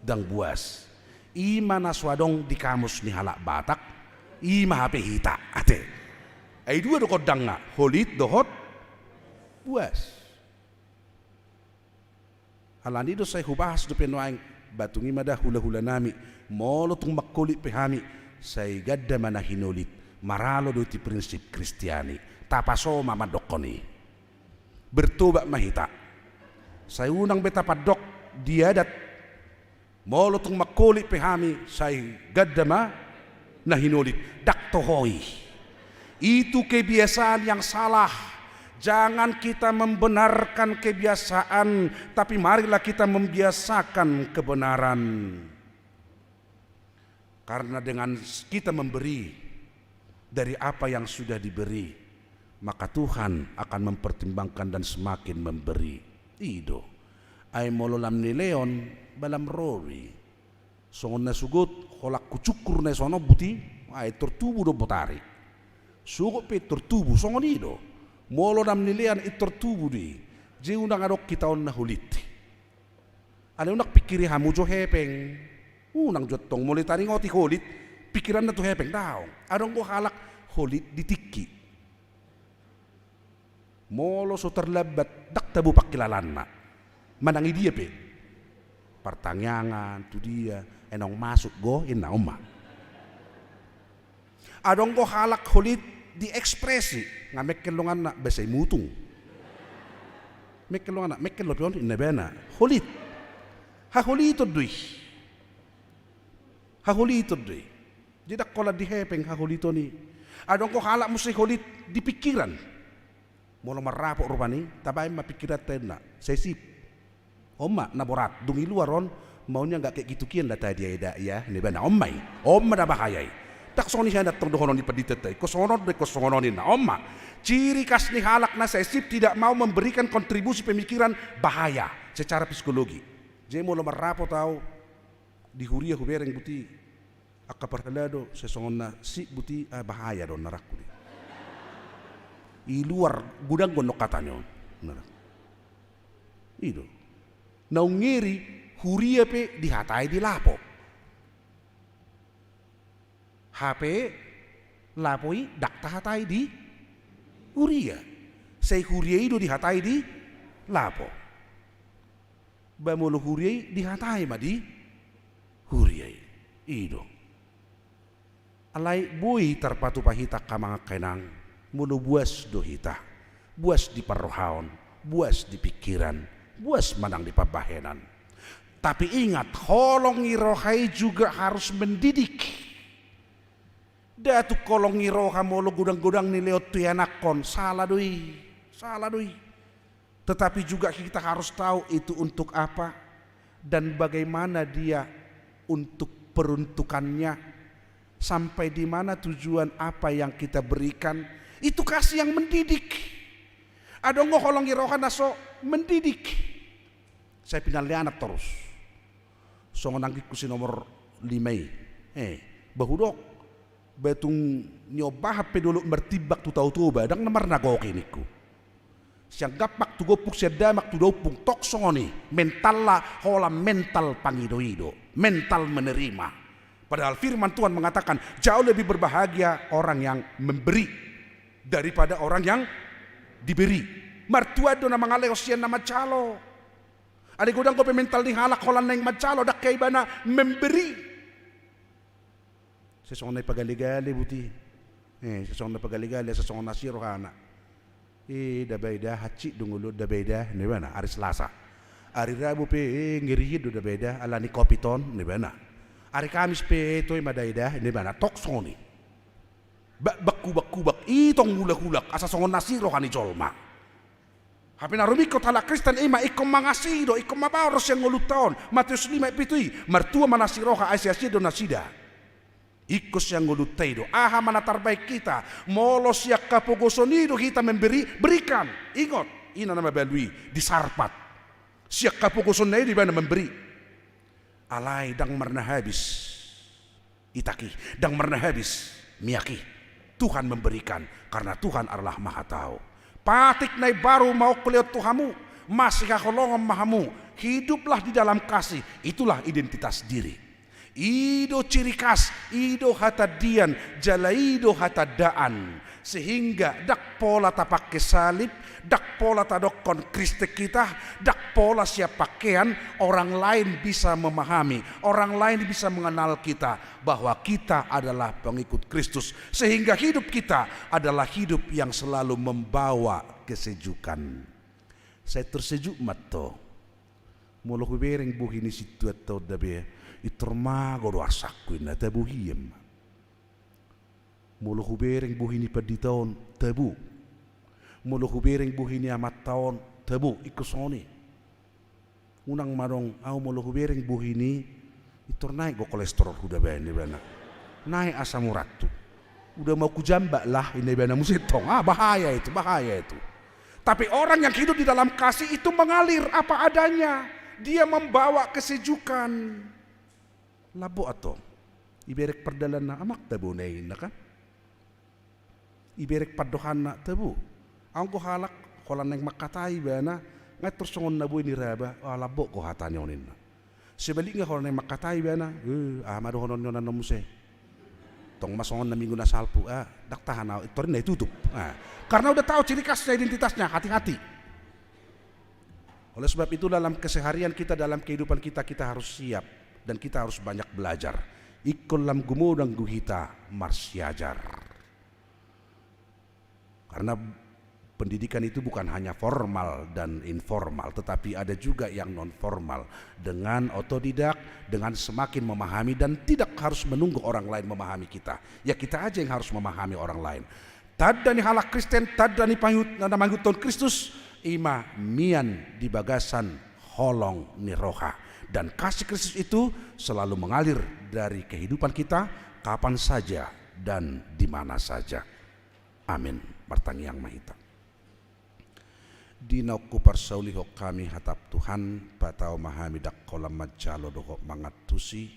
ndang buas. I ma na so adong di kamus ni halak Batak, i ma hape hita, ate. Ai dua do gondangna, holit dohot buas. Alani do sai hubahas dope nuaeng, ba tung i ma da hula-hula nami, molo tung mangholit pe hami, sai ganda ma na hinolit, maralo do i tu prinsip Kristiani, tapaso ma mandokkon i. Bertobat ma hita. Sai unang be tapandok di adat, molo tung mangholit pe hami, sai ganda ma na hinolit, ndang toho i. Itu kebiasaan yang salah, Jangan kita membenarkan kebiasaan, tapi marilah kita membiasakan kebenaran. Karena dengan kita memberi dari apa yang sudah diberi, maka Tuhan akan mempertimbangkan dan semakin memberi. I do. Ai molo lam ni leon, ba lam ro do i. Songon na sogot, holan hucungkur na i songon on, buti, ai pintor tubu do botari. Sogot pe pintor tubu, songon i do. Molo lam ni leon pintor tubu do i. Jadi unang adong hita on na holit. Alai unang pikiri hamu jo hepeng. Unang jo antong, molo taringoti holit, pikiranna tu hepeng, daong. Adong do halak holit di tingki. Molo so tarlambat, ndang tabo pangkilalaanna. Manang i dia pe. Partangiangan, tu dia, ai naung masuk do, inna, on ma. Adong do halak holit di ekspresi, nga mengkel donganna, ba sai mutung. Mengkel donganna, mengkel dope on, inna ibana. Holit. Haholiton do i. Haholiton do i. Jadi ndang holan di hepeng haholiton i. Adong do halak muse holit di pikiran. Molo marrapot rupani, tabaen ma pikiranta, inna, sai sip. On ma na borat, dung i luar on, maunya nggak kayak gitu kian lah tadi ya, Ida, ya, inna ibana, on ma i. On ma na bahaya i. Ndang songon i hea antong dohonon ni pandita ta i, ingkon songon on do, ingkon songon on, inna, on ma. Ciri khas ni halak na sai sip tidak mau memberikan kontribusi pemikiran, bahaya secara psikologi. Jadi molo marrapot au di huria, hubereng, buti, angka parhalado, sai songon na sip, buti, ah, bahaya do on, na rangku di. I luar godang do on, hata ni on. Nah. I do. Naung ngeri, huria pe dihatai di lapo. Hape lapo i ndang tahatai di huria. Sai huria i do dihatai di lapo. Ba molo huria i dihatai ma di huria i. I do. Alai boi tarpatupa hita, angka amang, angka inang, molo buas do hita. Buas di parrohaon, buas di pikiran, buas manang di pambahenan. Tapi ingat, holong ni roha i juga harus mendidik. Nda tung holong ni roha molo godang-godang ni leon tu ianakhon, sala do i, sala do i. Tetapi juga kita harus tahu itu untuk apa dan bagaimana dia untuk peruntukannya, sampai di mana tujuan apa yang kita berikan. Itu kasih yang mendidik. Adong do holong ni roha na so mendidik. Sai pinalleanan torus. Songon anggingku si nomor lima i. Eh, ba hudok, ba tung niombahan pe dolok martimbang tu Tao Toba, ndang na marnagok i, ningku. Sian gampak tu gompung, sian damak tu daompung, tong songon i. Mentalla holan mental pangido-ido, mental menerima. Padahal firman Tuhan mengatakan, jauh lebih berbahagia orang yang memberi daripada orang yang diberi. Martuan do na mangalehon sian na manjalo. Alai godang dope mental ni halak holan naeng manjalo, ndang hea ibana memberi. Sai songon na ipagale-gale, buti. Eh, sai songon na ipagale-gale, sai songon na asi rohana. Eh, da baen da, hansit do ngolu on, da baen da, inna ibana, ari Selasa. Ari Rabu pe, eh, ngeri do, da baen da, alani Covid on, inna ibana. Ari Kamis pe, eh, toe ma, da baen da, inna ibana, tong songon i. Ba-, bakku-bakku bak, i tong mulak-mulak, asa songon na asi roha ni jolma. Hape na rumingkot halak Kristen i ma ingkon mangasihi do, ingkon mabaor do sian ngolunta on. Matius lima pitu i, martua ma na asi roha, ai sian-sian do nasida. Ingkon sian ngolunta i do. Aha ma na tarbahen hita? Molo sian hapogoson i do hita memberi, berikan. Ingot, i na mabalu i, disarpat. Sian hapogoson na i do ibana memberi. Alai ndang marna habis. Itak i, ndang marna habis miak i. Tuhan memberikan, karena Tuhan adalah Maha Tahu. Patik na imbaru ma on huleon tu hamu, masihaholongan ma hamu, hiduplah di dalam kasih, itulah identitas diri. I do ciri khas, i do hatandian, jala i do hatandaan. Sehingga ndang pola tapangke salib, ndang pola tadokkon Kristen hita, ndang pola sian pangkean, orang lain bisa memahami, orang lain bisa mengenal kita, bahwa kita adalah pengikut Kristus. Sehingga hidup kita adalah hidup yang selalu membawa kesejukan. Sai tersejuk ma antong. Molo hubereng bohi ni sintua on da be, pintor mago do arsangku, inna, tabo hian ma. Molo hubereng bohi ni pandita on, tabo. Molo hubereng bohi ni amanta on, tabo, ingkon songon i. Unang ma adong, au molo hubereng bohi ni i, pintor naek do kolesterolhu, da baen ibana. Naek asam urathu. Udah mau kujambak lah, ninna ibana muse tong. Ah, bahaya itu, bahaya itu. Tapi orang yang hidup di dalam kasih itu mengalir apa adanya. Dia membawa kesejukan. Lambok antong. Ibereng pardalanna, amang, tabo na i, ninna kan. Ibereng pandohanna, tabo. Anggo halak, holan naeng mangkatai ibana, nga pintor songon na boi niraba, ah, lambok do hata ni on, ninna. Sebaliknya, holan naeng mangkatai ibana, eh, aha ma dohonon ni on annon muse. Tong ma songon na minggu na salpu, ah, ndang tahan au, pintor ninna i tutup. Ah, karena udah tahu ciri khasnya, identitasnya, hati-hati. Oleh sebab itu, dalam keseharian kita, dalam kehidupan kita, kita harus siap dan kita harus banyak belajar. Ingkon lam gumodang do hita marsiajar. Karena pendidikan itu bukan hanya formal dan informal, tetapi ada juga yang non formal, dengan otodidak, dengan semakin memahami dan tidak harus menunggu orang lain memahami kita. Ya, kita aja yang harus memahami orang lain. Tanda ni halak Kristen, tanda ni pangihu-, na mangihuthon Kristus, i ma mian di bagasan holong ni roha. Dan kasih Kristus itu selalu mengalir dari kehidupan kita, kapan saja dan di mana saja. Amin. Martangiang ma hita. Di naung huparsaulihon hami hatap Tuhan, patau ma hami ndang holan manjalo dohot mangantusi,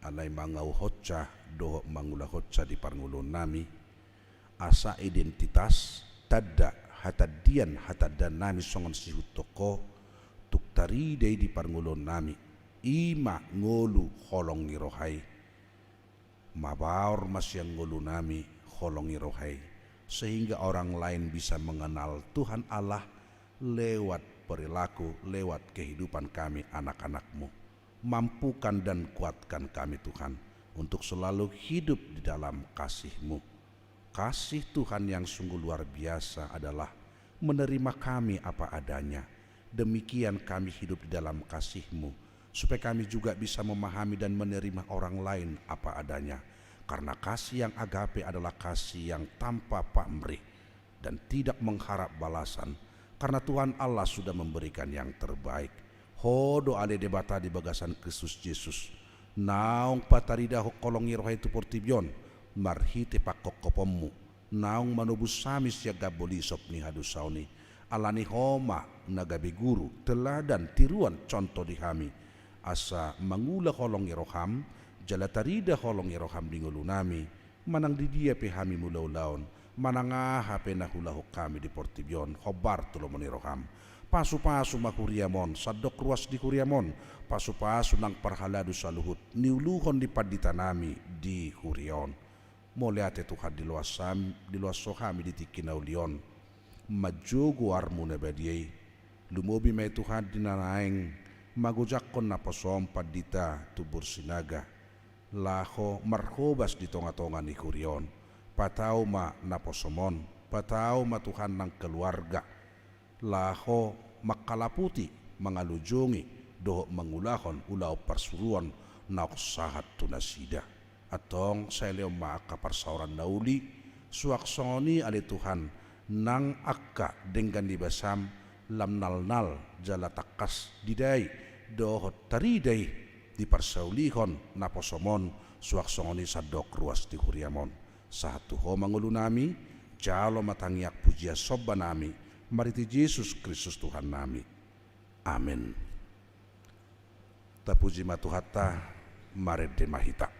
alai mangauhonsa dohot mangulahonsa di parngoluonnami, asa identitas, tanda, hatandian, hatandaannami songon siihuthon Ho, tung tarida i di parngoluonnami, i ma ngolu holong ni roha i. Mabaor ma sian ngolunami holong ni roha i, sehingga orang lain bisa mengenal Tuhan Allah lewat perilaku, lewat kehidupan kami, anak-anak-Mu. Mampukan dan kuatkan kami, Tuhan, untuk selalu hidup di dalam kasih-Mu. Kasih Tuhan yang sungguh luar biasa adalah menerima kami apa adanya. Demikian kami hidup di dalam kasih-Mu, supaya kami juga bisa memahami dan menerima orang lain apa adanya. Karena kasih yang agape adalah kasih yang tanpa pamrih dan tidak mengharap balasan, karena Tuhan Allah sudah memberikan yang terbaik. Ho do ale Debata di bagasan Kristus Jesus, naung pataridahon holong ni roha i tu portibi on, marhite pangkophoponmu, naung manobus hami sian gambo lisop ni hadosaon i. Alani Ho ma na gabe guru, teladan, tiruan, contoh di hami, asa mangula holong ni roham, jala tarida holong ni roham di ngolunami, manang di dia pe hami mangula ulaon, manang aha pe na huulahon hami di portibi on, hombar tu lomo ni roham. Pasupasu ma huriam on, sandok ruas di huriam on, pasupasu nang parhalado saluhut, niuluhon ni panditanami di huria on. Mauliate Tuhan, diloas ham-, diloas Ho hami di tingki na uli on. Manjou goarmu na badia i, lumobi ma i Tuhan di na naeng mangojakhon naposoon Pandita Tumbur Sinaga, laho marhobas di tonga-tonga ni huria on. Patau ma naposom on, patau ma Tuhan nang keluarga, laho mangkalaputi, mangalujongi, dohot mangulahon ulaon parsuruon naung sahat tu nasida. Antong sai lehon ma angka parsaoran na uli, suang songon i ale Tuhan, nang angka denggan ni basam, lam nalnal jala tangkas didai, dohot tarida i, diparsaulihon naposom on, suang songon i sandok ruas di huriam on. Sahat tu Ho ma ngolunami, jalo ma tangiang pujian sombanami, marhite Jesus Kristus Tuhannami. Amen. Tapuji ma Tuhanta, marende ma hita.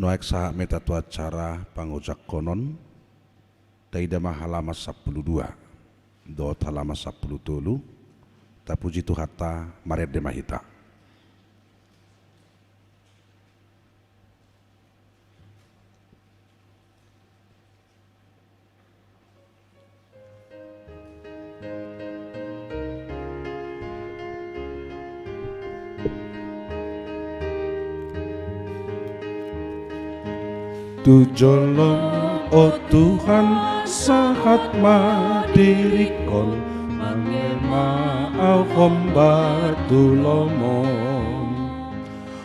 Nuaeng sahat ma hita tu acara pangojangkonon. Taida ma halaman sampulu dua dohot halaman sampulu tolu. Tapuji Tuhanta, marende ma hita. Tu jolom, o Tuhan, sahat ma diringkon, mangema au hombar tu lomom.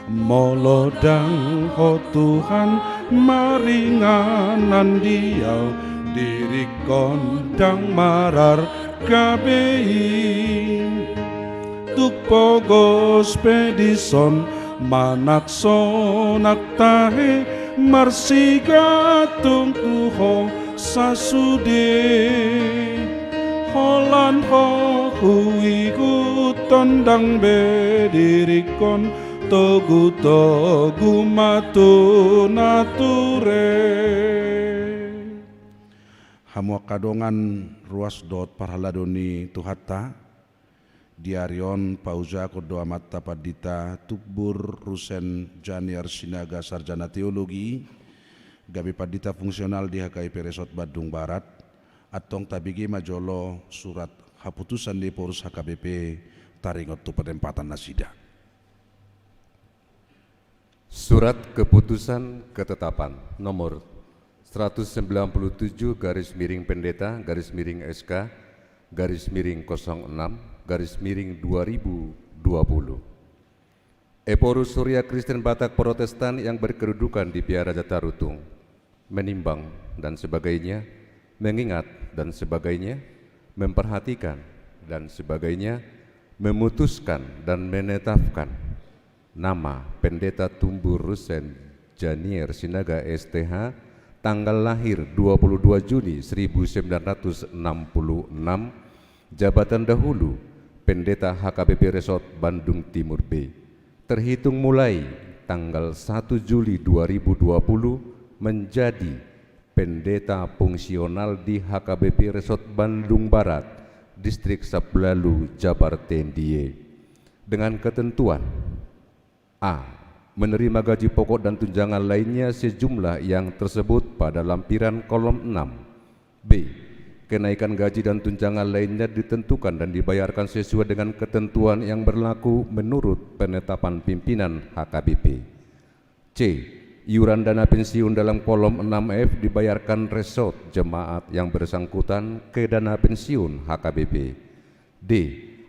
Molo ndang Ho Tuhan maringanan di au, diringkon ndang mararga be i. Tung pogos pe dison, manang sonang tahe, marsigantung tu Ho sasude. Holan Ho huihuthon, ndang be diringkon, togutogu ma tu nature. Hamu angka dongan, ruas dohot parhalado ni Tuhanta, di ari on paujahon do amanta Pandita Tumbur Rusen Janier Sinaga, sarjana teologi, gabe pandita fungsional di H K I P Resort Bandung Barat, antong tabege ma jolo surat haputusan ni Ephorus H K B P taringot tu penempatan nasida. Surat Keputusan Ketetapan nomor seratus sembilan puluh tujuh garis miring Pendeta garis miring S K garis miring kosong enam garis miring dua ribu dua puluh. Ephorus Huria Kristen Batak Protestan yang berkedudukan di Piara Jatarutung. Menimbang dan sebagainya, mengingat dan sebagainya, memperhatikan dan sebagainya, memutuskan dan menetapkan nama Pendeta Tumbur Rusen Janier Sinaga S T H, tanggal lahir dua puluh dua Juni seribu sembilan ratus enam puluh enam, jabatan dahulu Pendeta H K B P Resort Bandung Timur B, terhitung mulai tanggal satu Juli dua ribu dua puluh, menjadi pendeta fungsional di H K B P Resort Bandung Barat, Distrik Sablalo, Jabar Tien Dye, dengan ketentuan: A. Menerima gaji pokok dan tunjangan lainnya sejumlah yang tersebut pada lampiran kolom enam. B. Kenaikan gaji dan tunjangan lainnya ditentukan dan dibayarkan sesuai dengan ketentuan yang berlaku menurut penetapan pimpinan H K B P. C. Iuran dana pensiun dalam kolom enam F dibayarkan resort jemaat yang bersangkutan ke dana pensiun H K B P. D.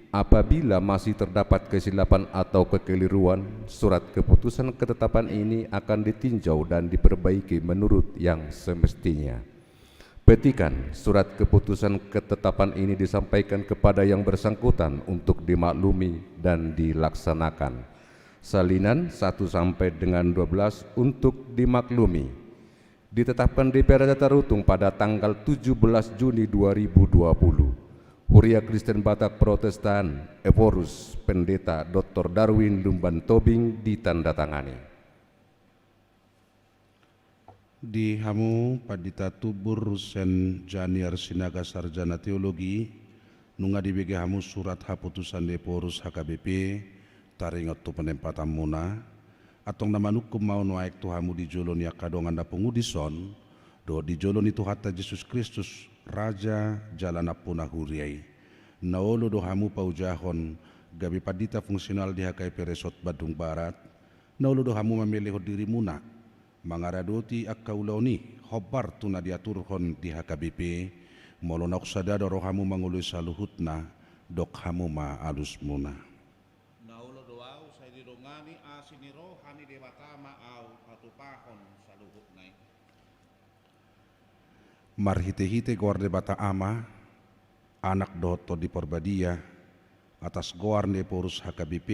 Apabila masih terdapat kesilapan atau kekeliruan, surat keputusan ketetapan ini akan ditinjau dan diperbaiki menurut yang semestinya. Petikan: surat keputusan ketetapan ini disampaikan kepada yang bersangkutan untuk dimaklumi dan dilaksanakan. Salinan satu sampai dengan dua belas untuk dimaklumi. Ditetapkan D P R Raja Tarutung pada tanggal tujuh belas Juni dua ribu dua puluh. Huria Kristen Batak Protestan, Ephorus, Pendeta Doktor Darwin Lumban Tobing, ditandatangani. Di hamu Pandita Tumbur Rusen Janiar Sinaga, Sarjana Teologi, nunga dibege hamu surat haputusan ni Ephorus H K B P, taringot tu penempatanmuna. Antong na manungkun ma au nuaeng tu hamu di jolo ni angka dongan na pungu dison, dohot di jolo ni Tuhanta Jesus Kristus, Raja jala Nampuna Huria i. Na olo do hamu paojahon gabe pandita fungsional di H K B P Resort Bandung Barat, na olo do hamu mamelehon dirimuna mangaradoti angka ulaon i, hombar tu na diaturhon di H K B P. Molo naung sada do rohamu mangoloi saluhutna, dok hamu ma alusmuna. Na olo do au, sai didongani asi ni roha ni Debata ma au patupahon saluhutna i. Marhitehite goar Debata Ama, Anak dohot Tondi Parbadia, atas goar ni Ephorus H K B P,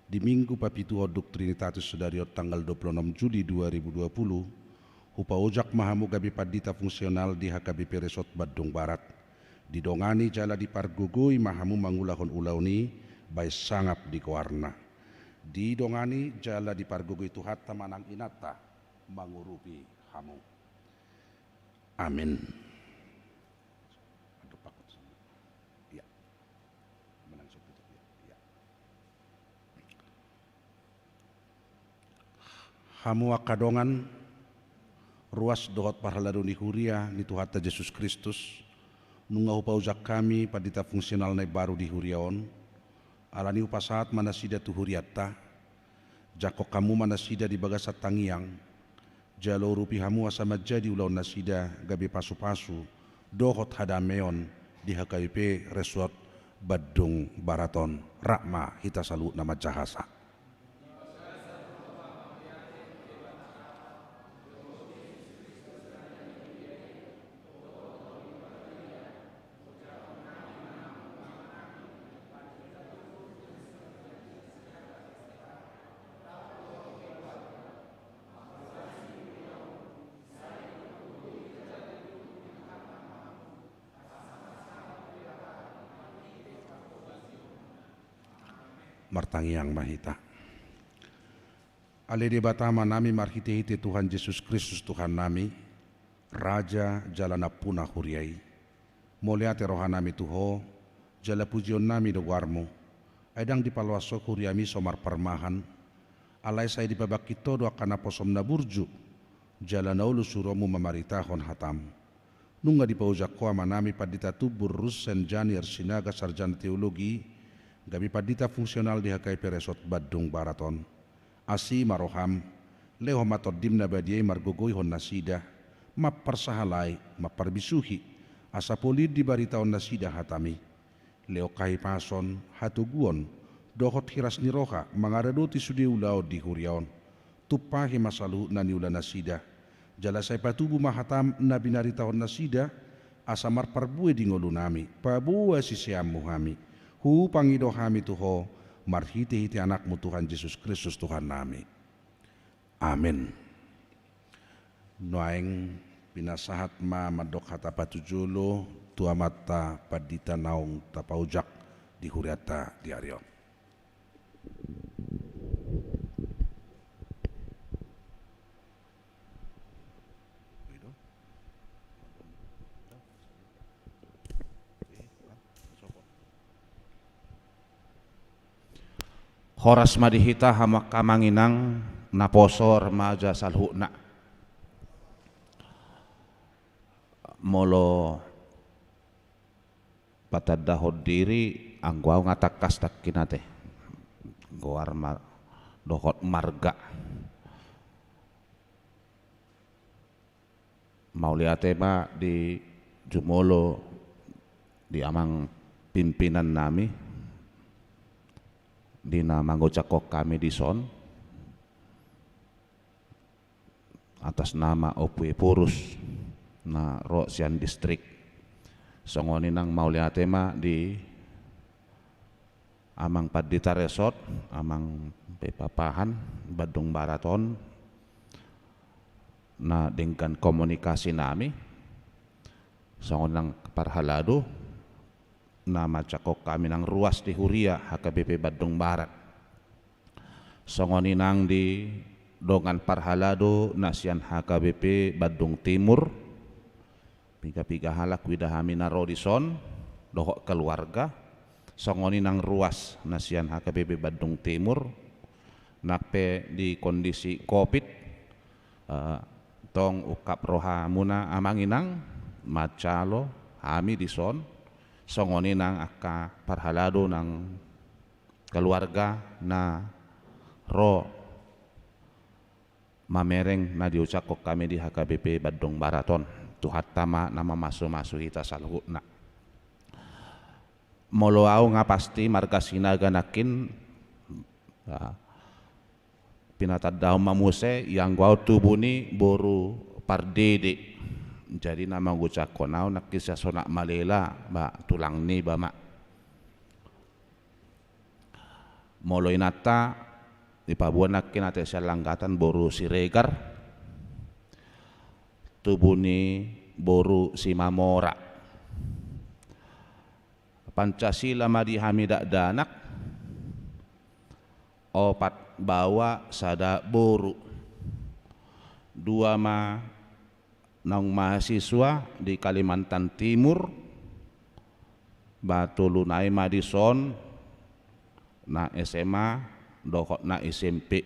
di Minggu papituhon dung Trinitatis sadari on tanggal dua puluh enam Juli dua ribu dua puluh, hupaojak ma hamu gabe pandita fungsional di H K B P Resort Bandung Barat. Didongani jala dipargogoi ma hamu mangulahon ulaon i baen sangap di goarna. Didongani jala dipargogoi Tuhanta ma nang Inanta mangurupi hamu. Amin. Aduh, pakut. Iya. Menang sopi tu, iya. Iya. Hamu angka dongan, ruas dohot parhalado ni huria ni Tuhanta Jesus Kristus, nunga hupaojak hami pandita fungsional na imbaru di huria on, alani hupasahat ma nasida tu hurianta, jangkon hamu ma nasida di bagasan tangiang, jala urupi hamu asa manjadi ulaon nasida gabe pasupasu dohot hadameon di H K B P Resort Bandung Barat on. Rap ma hita saluhutna manjahasa. Martangiang ma hita. Ale Debata Amanami, marhitehite Tuhan Jesus Kristus Tuhannami, Raja jala Nampuna huria i, mauliate rohanami tu Ho, jala pujionnami do goarMu. Ai ndang dipaloas Ho huriaMi so marparmahan, alai sai dipabangkit Ho do angka naposoM na burju, jala na olo suruonMu mamaritahon hataM. Nunga dipaojak Ho Amanami Pandita Tumbur Rusen Janiar Sinaga, Sarjana Teologi, gabe pandita fungsional di H K B P Resort Bandung Barat on. Asi ma rohaM, lehon ma TondiM na badia i margogoihon nasida, mamparsahalai, mamparbisuhi, asa polin dibaritahon nasida hataMi. Lehon hahipason, hatoguon, dohot hiras ni roha mangaradoti sude ulaon di huria on. Tumpahi ma saluhut na niula nasida, jala sai patubu ma hataM na binaritahon nasida, asa marparbue di ngolunami, paboa siseanMu hami. Hupangido hami tu Ho, marhitehite AnakMu Tuhan Jesus Kristus Tuhannami. Amen. Nuaeng pinasahat ma mandok hata patujolo tu amanta pandita naung tapaojak di hurianta di ari on. Horas ma di hita hamu angka amang inang, naposo, remaja saluhutna. Molo patandahon diri, anggo au nga tangkas nangkin ate. Goar ma-, dohot marga. Mauliate ma di jumolo di amang pimpinan nami, di na mangojakhon hami dison. Atas nama Ompu Ephorus na ro sian distrik. Songon i nang mauliate ma di amang pandita resort, amang P P H Bandung Barat on, na denggan komunikasi nami. Songon i nang parhalado na manjakhon hami nang ruas di huria H K B P Bandung Barat. Songon i nang di dongan parhalado na sian H K B P Bandung Timur, piga-piga halak huida hami na ro dison, dohot keluarga. Songon i nang ruas na sian H K B P Bandung Timur, nang pe di kondisi covid, eh, tong ungkap rohamuna amang inang, manjalo hami dison, songon i nang angka parhalado nang keluarga na ro mamereng na diojakhon hami di H K B P Bandung Barat on. Tuhanta ma na mamasu-masu hita saluhutna. Molo au nga pasti marga Sinaga nangkin, ah, pinatandahon ma muse, ianggo au tubu ni boru Pardede. Jadi na mangojakhon au nangkin sian Sonak Malela, ba, tulang niba ma. Molo inanta, dipaboa nangkin ate sian Langgatan boru Siregar, tubu ni boru Simamora. Pancasila ma di hami dakdanak, opat baoa sada boru. Dua ma naung mahasiswa di Kalimantan Timur, ba tolu nai ma dison na S M A dohot na S M P.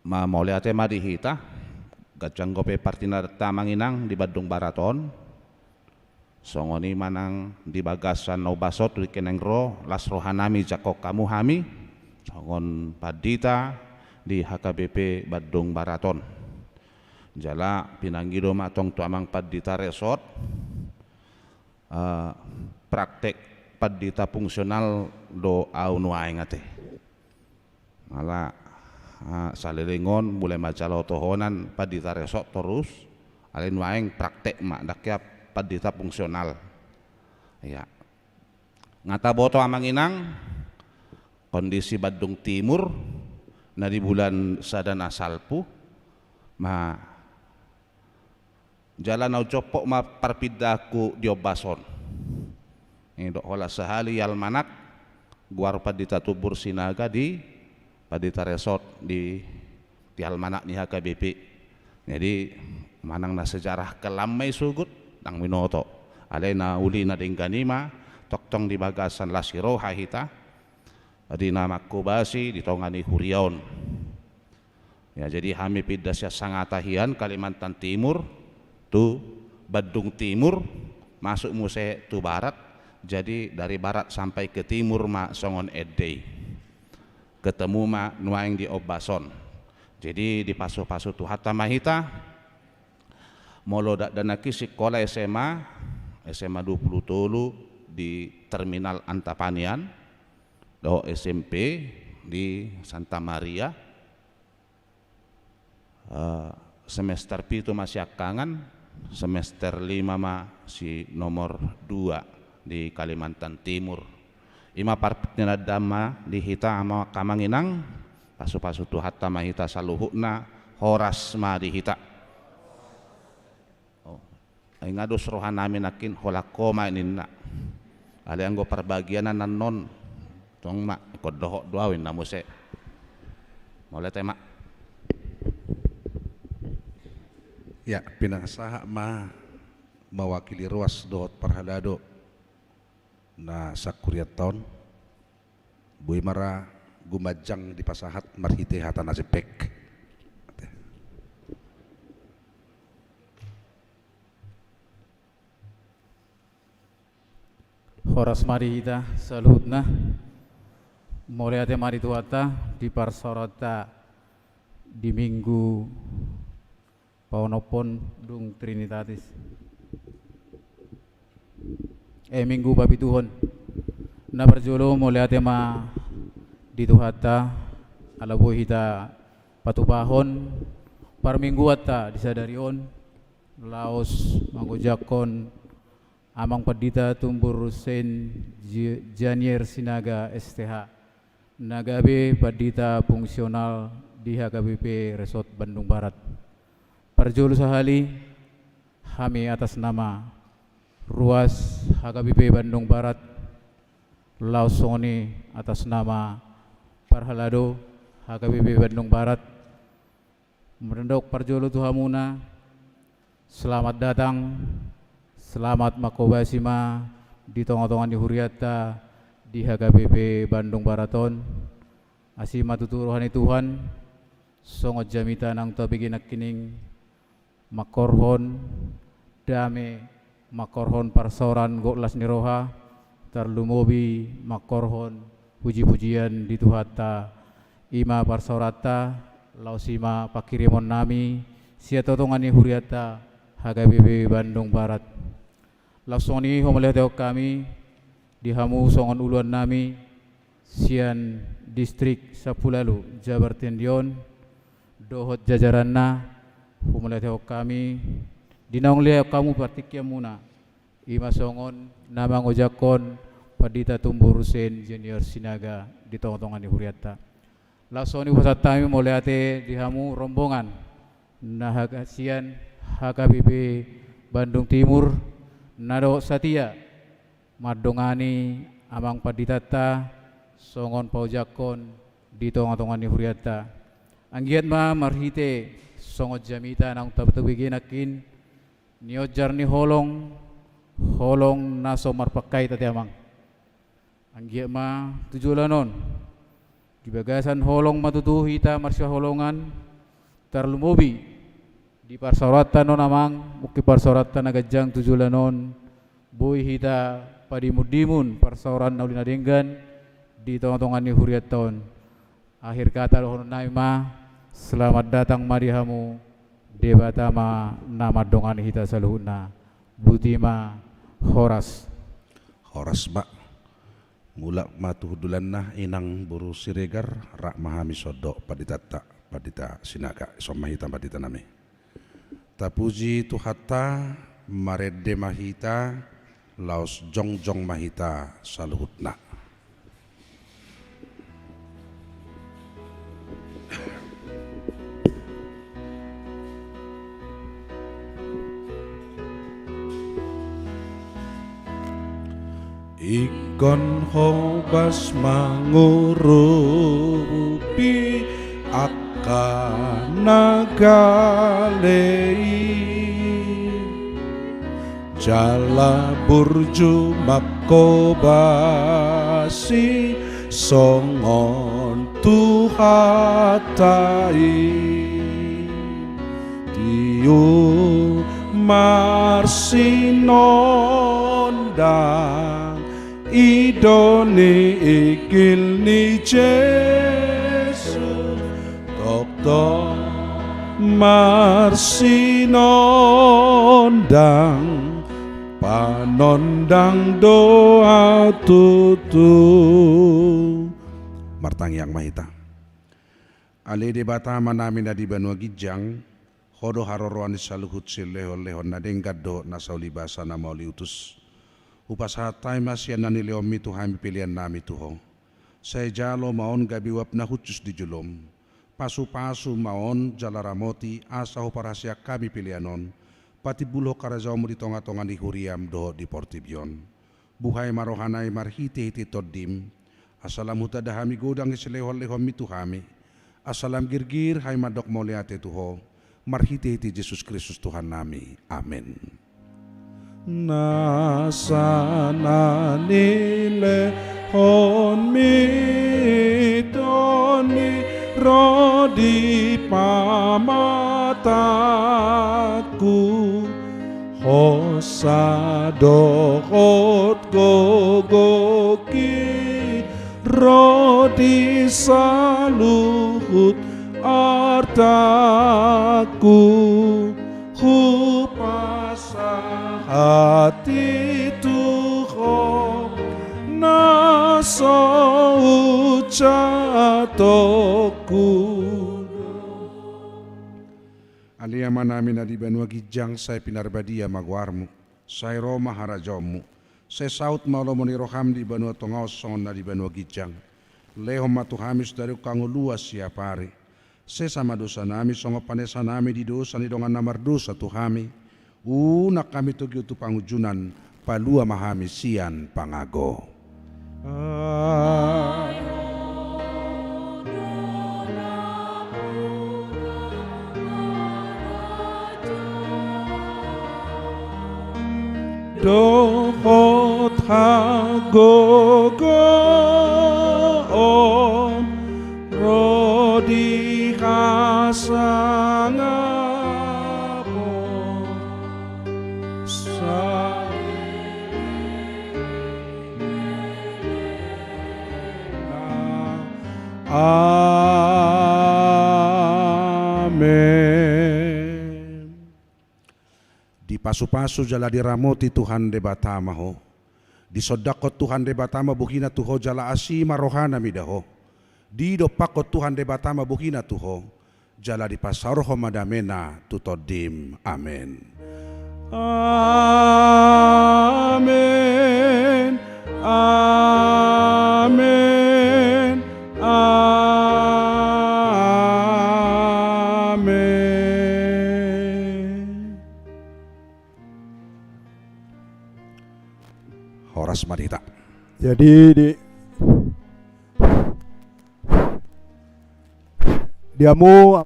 Ma mauliate ma di hita, ganjang dope partingkianta amang inang di Bandung Barat on. Songon i ma nang di bagasan na umbahen on, tu tingki naeng ro, las roha nami jakhon hamu hami songon pandita di H K B P Bandung Barat on. Jala pinangido ma tong tu amang pandita resort, eh, praktek pandita fungsional do au nuaeng ate. Ala, ah, saleleng on mulai manjalo tohonan pandita resort torus, alai nuaeng praktek ma, ndang hea pandita fungsional. Ia. Nga taboto amang inang, kondisi Bandung Timur, na di bulan sada na salpu, ma Jala na umjompok ma parpindahanku di ombas on. Ini dok holan sahali i almanak, goar Pandita Tumbur Sinaga di Pandita Resort di, di almanak ni H K B P. Jadi, manang na sejarah kelam ma i sugut, ndang binoto. Alai na uli na denggan i ma, tongtong di bagasan las ni roha hita, di na mangkobasi di tonga ni huria on. Ya, jadi hami pinda sian Sangatta hian, Kalimantan Timur, tu Bandung Timur, masuk muse tu barat. Jadi dari barat sampai ke timur ma songon ende i. Ketemu ma nuaeng di ombas on. Jadi dipasupasu Tuhanta ma hita. Molo dakdanak i sikola S M A, S M A dua puluh tolu di Terminal Antapani an, dohot S M P di Santa Maria, eh, semester pitu ma siangkangan, semester lima ma si nomor dua di Kalimantan Timur. I ma parpinandahan ma di hita, amang, amang inang, pasupasu Tuhanta ma hita saluhutna, horas ma di hita. Oh. Ai nga dos rohanami nangkin, holan ho ma ninna. Alai anggo parbagian annon, tong ma, ingkon dohot do au ninna muse. Mauliate ma. Ya, pinasahat ma mewakili ruas dohot parhalado na sangkuriatta on. Boi ma ra gumanjang dipasahat marhite hata na jempek. Horas ma di hita saluhutna. Mauliate ma di Tuhanta di parsaoranta di Minggu paonomhon dung Trinitatis. Eh, Minggu papituhon. Na parjolo mauliate ma di Tuhanta, ala boi hita patupahon parmingguanta di sadari on, laos mangojakhon Amang Pandita Tumbur Sen Ji-, Janier Sinaga, S T H, na gabe pandita fungsional di H K B P Resort Bandung Barat. Parjolo sahali, hami atas nama ruas H K B P Bandung Barat, laos songon i atas nama parhalado H K B P Bandung Barat, mandok parjolo tu hamuna, selamat datang, selamat manghobasi ma di tonga-tonga ni hurianta di H K B P Bandung Barat on. Asi ma tutu roha ni Tuhan, songon jamita naung tabege nangkining, manghorhon dame, manghorhon parsaoran gok las ni roha, tarlumobi manghorhon puji-pujian di Tuhanta, i ma parsaoranta, laos i ma panghirimonnami sian tonga-tonga ni hurianta H K B P Bandung Barat. Laos songon i humauliatehon hami di hamu songon uluannami sian Distrik Sampulu Ualu Jabar Tendi on, dohot jajaranna, humauliatehon hami di naung lehon hamu partingkianmuna, i ma songon na mangojakhon Pandita Tumbur Sen Janier Sinaga di tonga-tonga ni hurianta. Laos songon i hupasahat hami mauliate di hamu rombongan na H K, sian H K B P Bandung Timur, na dohot satia mandongani Amang Panditanta songon paojakhon di tonga-tonga ni hurianta. Anggiat ma marhite songon jamita naung tabege nangkin, nionjar ni holong, holong na so marpangkait ate Amang. Anggiat ma tu joloan on, di bagasan holong ma tutu hita marsihaholongan, tarlumobi di parsaoranta on Amang, mungkin parsaoranta na ganjang tu joloan on, boi hita padimun-dimun parsaoran na uli na denggan di tonga-tonga ni hurianta on. Akhir kata dohononnami ma, selamat datang ma di hamu, Debata ma na mandongani hita saluhutna. Boti ma, horas. Horas ma. Mulak ma tu hundulanna, Inang Boru Siregar, rap ma hami sondok panditanta, Pandita Sinaga, ison ma hita panditanami. Tapuji Tuhanta, marende ma hita, laos jongjong ma hita saluhutna. Ingkon hobas mangurupi angka na gale i, jala burju manghobasi songon Tuhanta i. Tiur marsinondang, i do ni inggil ni Jesus, tongtong marsinondang, panondang do au tutu. Martangiang ma hita. Ale Debata Amanami na di banua ginjang, Ho do haroroan ni saluhut silehon-lehon na denggan dohot na saulibasa na mauliutus. Hupasahat hami ma sian na nilehonMi tu hami peleannami tu Ho. Sai jalo ma on gabe uap na hushus di joloM. Pasu-pasu ma on jala ramoti asa huparhaseang hami pelean on, patimbulhon harajaonmu di tongatonga ni huriam dohot di portibi on. Buhai ma rohanami marhitehite Tondim, asa lam hutanda hami godang ni silehonlehonmi tu hami, asa lam girgir hami mandok mauliate tu Ho, marhitehite Jesus Kristus Tuhannami. Amen. Nasa na nilehonmi Tondi ro di pamatangku, hosa dohot gogongki ro di saluhut artangku. Hupasahat i tu Ho na so hujalo. Ale Amanami na di banua ginjang, sai pinarbadia ma goarmu, sai ro ma harajaonmu, sai saut ma lomo ni roham di banua tonga on songon na di banua ginjang. Lehon ma tu hami sadari on hangoluan siapari. Sesa ma dosanami songon panesanami di dosa ni dongan na mardosa tu hami. Unang hami togihon tu pangunjunan, palua ma hami sian pangago. Dohot hagogoon ro di hasangapon. Amen. Dipasupasu jala diramoti Tuhan Debata ma ho. Disondangkon Tuhan Debata ma bohina tu ho jala asi ma rohana mida ho. Didompakkon Tuhan Debata ma bohina tu ho, jala dipasaorhon ma damena tu tondim. Amen. Amen. Amen. Amen. Horas ma di hita. Jadi di, di hamu,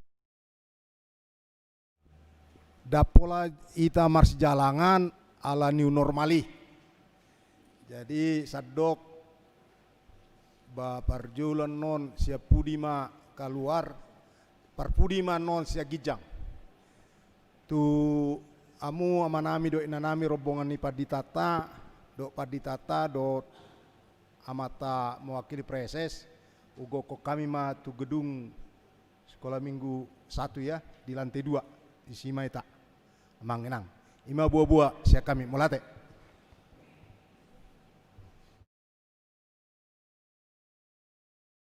ndang pola hita marsijalangan ala new normal i. Jadi sandok ba parjolo annon sian pudi ma kaluar, parpudi ma annon sian ginjang. Tu hamu amanami dohot inanami rombongan ni panditanta, dohot panditanta, dohot amanta mewakili praeses, hugokhon hami ma tu gedung Sekolah Minggu satu ya, di lantai dua, disi ma hita. Amang inang. I ma boaboa sian hami, mauliate.